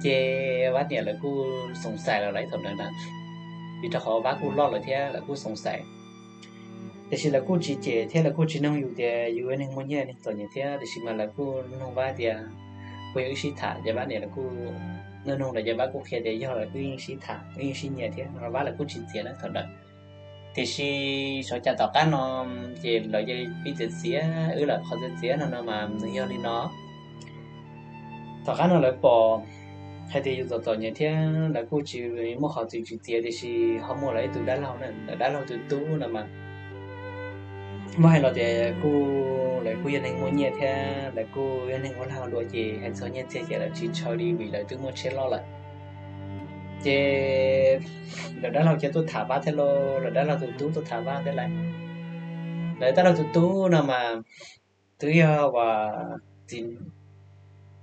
Ces Vab niam lawv kuj xoom xais lawm lawv thaum ntawd na, vim rau qhov Vab kuj loj lawm thiab lawv kuj xoom xais. Tiam sis lawv kuj tsis cem thiab lawv kuj tsis noog yus tias yus yog neeg muaj nyiaj neeg txom nyem thiab, tiam sis mas lawv kuj noog Vab tias puas yog wb sib tham, ces Vab niam lawv kuj noog noog lawm ces Vab kuj qhia tias yog lawm, wb yeej sib tham wb yeej sib nyiam thiab no, Vab lawv kuj tsis txiav na thaum ntawd. Tiam sis xyov cas tom qab no ces lawv cia li pib txiav txiav wb lawm. Qhov txiav txiav no no mas nws yog li no: tom qab no lawv pom hais tias yus txom txom nyem thiab lawv kuj tsis muaj qhov txwv tsis txiav, tiam sis ho muaj lawv ib tug dab laug na, lawv dab laug tus tub no mas muab hais los tias kuj, lawv kuj yog neeg muaj nyiaj thiab lawv kuj yog neeg ua lag ua luam, ces hais txog nyiaj txiag ces lawv tsis ntshaw li vim lawv twb muaj tsheb loj lawm. Ces lawv dab laug cia tuaj tham Vab thiab lauj, lawv dab laug tus tub tuaj tham Vab thiab lauj. Lawv dab laug tus tub no mas twb yog ua,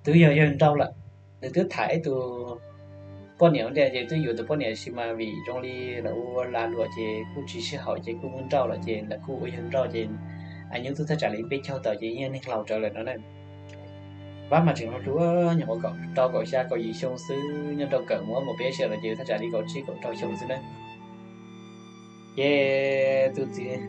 twb yog yawg nrauj lawm. Nws twb tham ib tug poj niam ua ntej, ces twb yuav tus poj niam sis mas vim zoo li lawv ua lag luam ces kuj tsis sib haum ces kuj muab nrauj lawm, ces lawv kuj ua yawg nrauj ces a nyuj twb thaj tsam li peb caug tawm ces yeej yog neeg laus rawv lawm no na. Vab mas tseem hluas hluas, nyuam qhuav kaum rau kaum xya kaum yim xyoo xwb, nyob rau kawm mus ob mus peb sij hawm no ces thaj tsam li kaum tsib kaum rau xyoo xwb na. Ces tus txiv,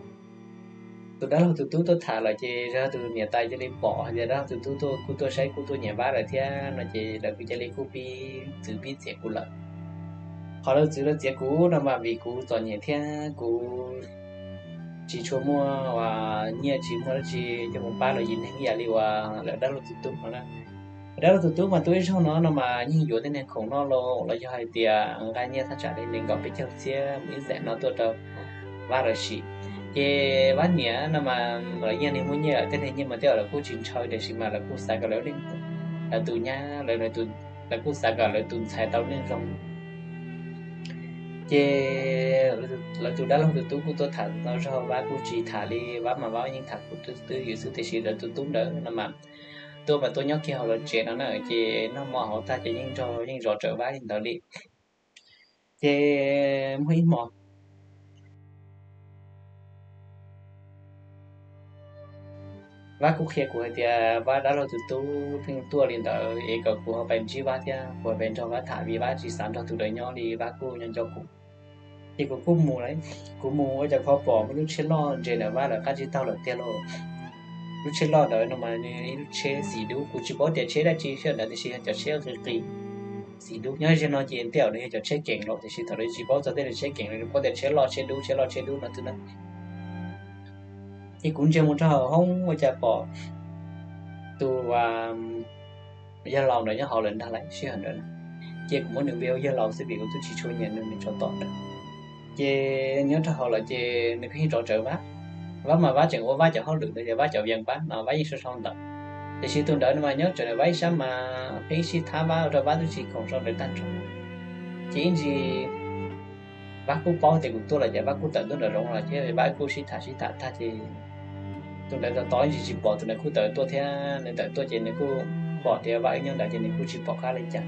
tus dab laug tus tub tuaj tham lawm ces yog tus niam tais cia li pom hais tias dab laug tus tub tuaj kuj tuaj saib kuj tuaj nyiam Vab lawm thiab no ces lawv kuj cia li kuj pib txwv pib txiav kuv lawm. Qhov lawv txwv lawv txiav kuv no mas vim kuv txom nyem thiab kuv tsis tshua muaj nyiaj, tsis muaj dab tsi coj mus pab los yim neeg ib yam li uas lawv dab laug tus tub no na. Lawv dab laug tus tub mas tuaj ib zaug no no mas yeej yuav tej niag khoom noj los los yog hais tias nqa nyiaj thaj tsam li nees nkaum peb caug txhiab mus ib xeem no tuaj rau Vab lawv sim. Ces Vab niam no mas lawv yeej neeg muaj nyiaj lawm, tej niag nyiaj mas tej zaum lawv kuj tsis ntshaw tiam sis mas lawv kuj xav kom lawv, lawv tus nyab, lawv kuj xav kom lawv tus ntxhais tau neej zoo. Ces lawv tus dab laug tus tub kuj tuaj tham tau zog, Vab kuj tsis tham li, Vab mas Vab yeej tham kuv twb ywm xwb, tiam sis lawv tus tub ntawd no mas tuaj mas tuaj nyob kiag hauv lawv tsev no na, ces noj mov hauv tag ces yeej nrog yeej zov rawv Vab li ntawd li. Ces muaj ib hmo Vab kuj qhia kuv hais tias Vab dab laug tus tub pheej tuaj li ntawd es kom kuv ho pais ntsib Vab thiab kuv ho pais nrog Vab tham vim Vab tsis xav nrog tus ntawd nyob li, Vab kuj nyob nco kuv. Ces kuv kuj mus lawm, kuv mus ua cas kuv pom muaj lub tsheb loj ntsia ntawm Vab lawv qab tsib taug lawm tiag lauj. Lub tsheb loj ntawd no mas nws ib lub tsheb xim dub, kuv tsis paub tias tsheb dab tsi sij hawm ntawd tiam sis yog cov tsheb qis qis xim dub. Nyob ze no ces tej zaum nws yog cov tsheb keem los tiam sis thaum ntawd tsis paub txog tej tsheb keem li, paub tias tsheb loj tsheb dub tsheb loj tsheb dub no xwb na. Ces kuv ntsia mus rau hauv hoob ua cas pom tus yawg laus ntawd nyob hauv lawm ntag lauj sij hawm ntawd. Ces kuv muab nws via ua yawg laus xwb vim kuv twb tsis tshua nyiam nws, nws tsov tom ntawd. Ces nyob rau hauv lawm ces nws pheej rov rawv Vab. Vab mas Vab tseem ua Vab cov hauj lwm ntawd ces Vab cov vias Vab no Vab yeej sau sau ntawd. Tiam sis tus ntawd no mas nyob rawv Vab ib sab mas pheej sib thab Vab ua rau Vab twb tsis khoom sau ntawd tag nrho. Ces ib ntsis Vab kuj paub tias kuv tuaj lawm ces Vab kuj tawm tuaj nram zoov lawm thiab, Vab kuj sib tham sib tham tag ces tus ntawd tos tos ib ntsis tsis pom tus ntawd kuj tawm tuaj thiab, nws tawm tuaj ces nws kuj pom tias Vab wb nyob ntawd ces nws kuj tsis pom qab li cas.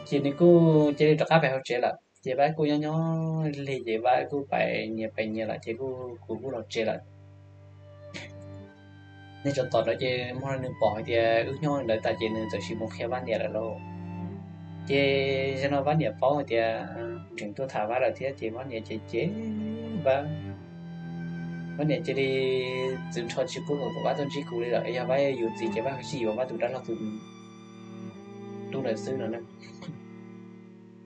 Ces nws kuj cia li rov qab pais hauv tsev lawm ces Vab kuj nyob nyob lig ces Vab kuj pais nyias pais nyias lawm ces kuv kuj los tsev lawm. Nws tsov tom ntawd ces hmo no nws pom hais tias wb nyob ntawd tas ces nws txawm sim mus qhia Vab niam lawm lauj. Ces zaum no Vab niam paub hais tias tseem tuaj tham Vab lawm thiab ces Vab niam ces ces Vab, Vab niam cia li txwv nrho tsis pub kom Vab tuaj ntsib kuv li lawm, yog Vab yuav txiv ces Vab cia li yuav Vab tus dab laug tus tub ntawd xwb no na.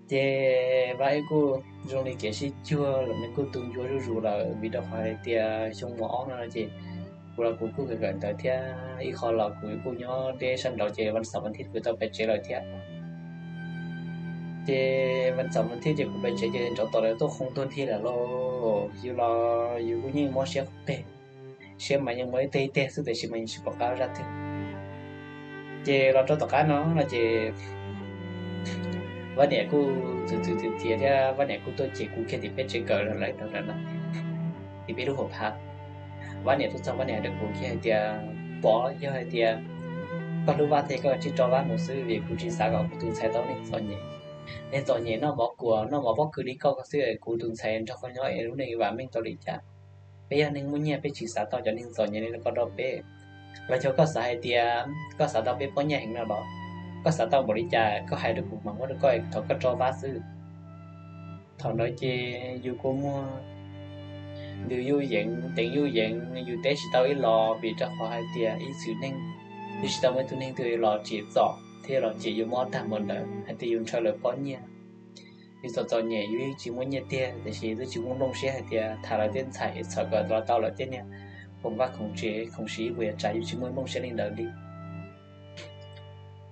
Ces Vab wb kuj zoo li kev sib cuag lawm, nws kuj tu ncua zuj zus lawm vim rau qhov hais tias xyoo mos ob no ces kuv los kuv kuj kawm kawm ntawv thiab, ib qho los kuv kuj nyob deb sab nraud ces vas xaum vas thiv kuv tau pais tsev lawm thiab. Ces vas xaum vas thiv ces kuv pais tsev ces tsov tom lawv tuaj qhoo tuag nthi lawm lauj. Yus los yus kuj yeej mob siab qhov peg, siab mas yeej muaj ib teg ib teg xwb tiam sis mas yeej tsis pom qab zaj twg. Ces los rau tom qab no no ces Vab niam kuj txwv txwv txiav txiav thiab Vab niam kuj tuaj ces kuv kiag tim peb tsev kawm lawm no, tim peb lub hauv phav. Vab niam tuaj txog Vab niam hais rau kuv kiag hais tias, Pov, yog hais tias koj hlub Vab thiab koj tsis tso Vab mus xwb vim kuv tsis xav kom kuv tus ntxhais tau neeg txom nyem. Neeg txom nyem noj mov kuas noj mov pob kws li koj xwb, kuv tus ntxhais nrog koj nyob es lub neej vam meej tau li cas? Peb yog neeg muaj nyiaj peb tsis xav tau cov neeg txom nyem li ko rau peb. Los yog koj xav hais tias koj xav tau peb pob nyiaj heev no los? Koj xav tau npaum li cas koj hais rau kuv mam muab rau koj, thov koj tso Vab xwb. Thaum ntawd ces yus kua muag ntws yuj yees teev yuj yees, yus teb tsis tau ib los vim rau qhov hais tias ib txwm neeg yus tsis tau muaj ib tug neeg twg los tsim txom thiab los tsim yus mob tag npaum ntawd hais tias yus ntshaw lawv pob nyiaj. Yus txom txom nyem yus yeej tsis muaj nyiaj tiag, tiam sis twb tsis muaj nplooj siab hais tias tham lawv tej ntxhais txhawm kom los tau lawv tej niag khoom vaj khoom tsev khoom siv ib puas yam tsav, yus tsis muaj nplooj siab li ntawd li.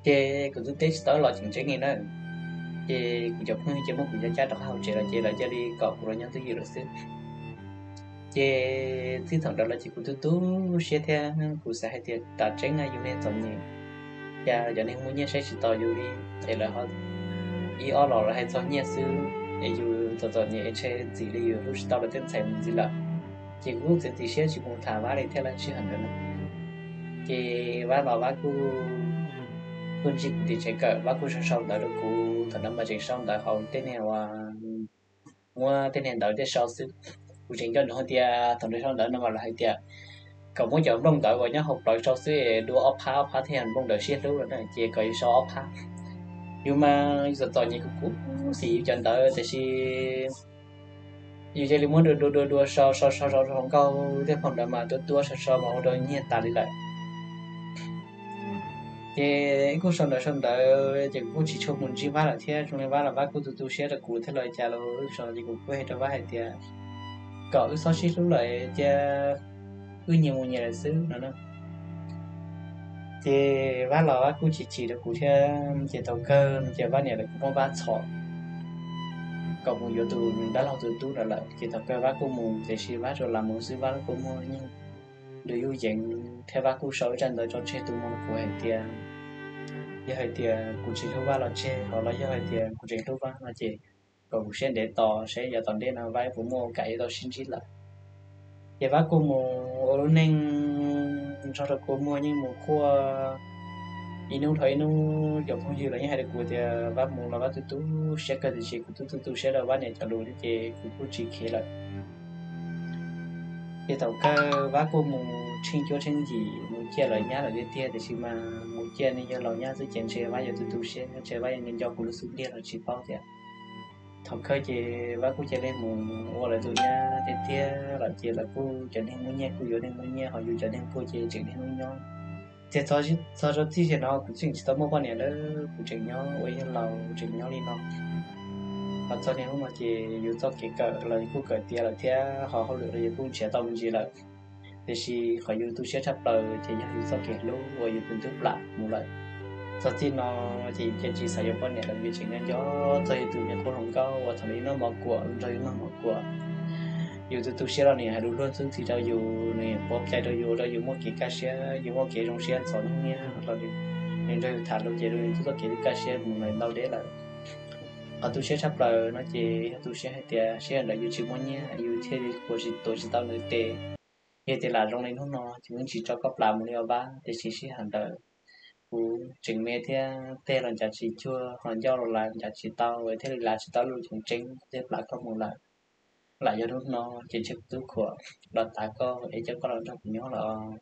Ces kuv twb teb tsis tau los tseem tseeb li na. Ces kuv cov phooj ywg ces muab kuv cab rov qab hauv tsev lawm ces lawv cia li kom kuv los nyob twj ywm lawm xwb. Ces txij thaum ntawd los ces kuv tu tu siab thiab kuv xav hais tias tam tseeb na yus niag txom nyem, cas cov neeg muaj nyiaj saib tsis taus yus li, es lawv ho ib ob los lawv hais txog nyiaj xwb, es yus txom txom nyem es ntshe ntxim li yus hlub tsis tau lawv tej ntxhais mus ntxiv lawm. Ces kuv kuj txiav txim siab tsis mus tham Vab li thiab lawm sij hawm ntawd na. Ces Vab los Vab kuj tuaj ntsib kuv tim tsev kawm, Vab kuj sau sau ntawv rau kuv, thaum ntawd mas tseem sau ntawv hauv tej niag uas muab tej niag ntawv tej sau xwb. Kuv tseem nco ntsoov hais tias thaum ntawd sau ntawv no mas lawv hais tias kom muab cov nplooj ntawv uas nyob hauv plawv sau xwb es dua ob phab, ob phab thiaj yog nplooj ntawv siab hlub lawm na, ces kom yus sau ob phab. Yus mas yus txom txom nyem kuv kuv xim yus cov ntawv tiam sis yus cia li muab dua dua dua dua sau sau sau sau hluas nkauj tej phau ntawv mas tuab tuab sau sau mas ua rau nyiag tas li lawm. Ces kuj sau ntawv sau ntawv ces kuv kuj tsis tshua mus ntsib Vab lawm thiab, zoo li Vab los Vab kuj tu tu siab rau kuv thiab los cas los wb sau ces kuv kuj hais rau Vab hais tias kom wb txhob sib hlub lawm cia wb nyias mus nyias lawm xwb no na. Ces Vab los Vab kuj chim chim rau kuv thiab, ces thaum kawg no ces Vab niam lawv kuj muab Vab txhom kom mus yuav tus dab laug tus tub ntawd lawm. Ces thaum kawg Vab kuj mus, tiam sis Vab tsuas lam mus xwb, Vab kuj muaj yeej lus yuj yees thiab Vab kuj sau ib tsab ntawv tso tseg tus moo kuv hais tias, yog hais tias kuv tsis hlub Vab los tseg, ho los yog hais tias kuv tseem hlub Vab no ces kom kuv siab ntev tos seb yav tom ntej no Vab puas muaj kam yuav tau sib ntsib lawm. Ces Vab kuj mus ua lub neej nrog rau kua muag yeej mus quaj ib hnub dhau ib hnub. Cov phooj ywg los yeej hais rau kuv tias Vab mus los Vab tu tu siab kawg, tiam sis kuv twb tu tu siab rau Vab niam cov lus thiab ces kuv kuj tsis khiav lawm. Ces thaum kawg Vab kuj mus tsheej cuab tsheej yim mus ciaj lawv nyab lawm tiag tiag, tiam sis mas mus ciaj niag yawg laus nyab xwb ces ntshe Vab yuav tu tu siab, ntshe Vab yuav nco kuv lub xub ntiag los tsis paub thiab. Thaum kawg ces Vab kuj cia li mus ua lawv tus nyab tiag tiag lawm ces lawv kuj cov neeg muaj nyiaj kuj yuav neeg muaj nyiaj, ho yus cov neeg pluag ces tseem niaj hnub nyob. Ces txog rau txij tiam no kuv tseem tsis tau muaj poj niam lawm, kuv tseem nyob ua yawg laus tseem nyob li no. Ho txog niaj hnub no ces yus txoj kev kawm los kuj kawm tiav lawm thiab ho hauj lwm los yus kuj nrhiav tau me ntsis lawm. Tiam sis qhov yus tu siab tshaj plaws ces yog yus txoj kev hlub uas yus tus ntxub plam mus lawm. Txog txij no ces yus cia tsis xav yuav poj niam lawm, yus tseem nyob nco txog yus tus me qub hluas nkauj uas thaum nws noj mov kuam nrog yus noj mov kuam. Yus tu tu siab los nws hais lus luag ntxhi rau yus, nws pov cai rau yus, rau yus muaj kev kaj siab, yus muaj kev zoo siab ntxhov hnub nyiaj los nws nrog yus tham lus ces rau yus txoj kev tu kaj siab mus ntau deb lawm. Qhov tu siab tshaj plaws no ces yog tu siab hais tias sij hawm ntawd yus tsis muaj nyiaj yus thiaj li ua tsis, tuav tsis tau nws tes. Yog tias lam zoo li hnub no ces kuv tsis tso koj plam mus li os Vab, tiam sis sij hawm ntawd kuv tseem me thiab tej los ncav tsis cuag, ho ncauj los ncav tsis tau thiaj li lav tsis tau lub tseem tseeb thiaj plam koj mus lawm. Lam yog hnub no ces ntshe kuv twb khuam los tav koj es coj koj los nrog kuv nyob lawm os.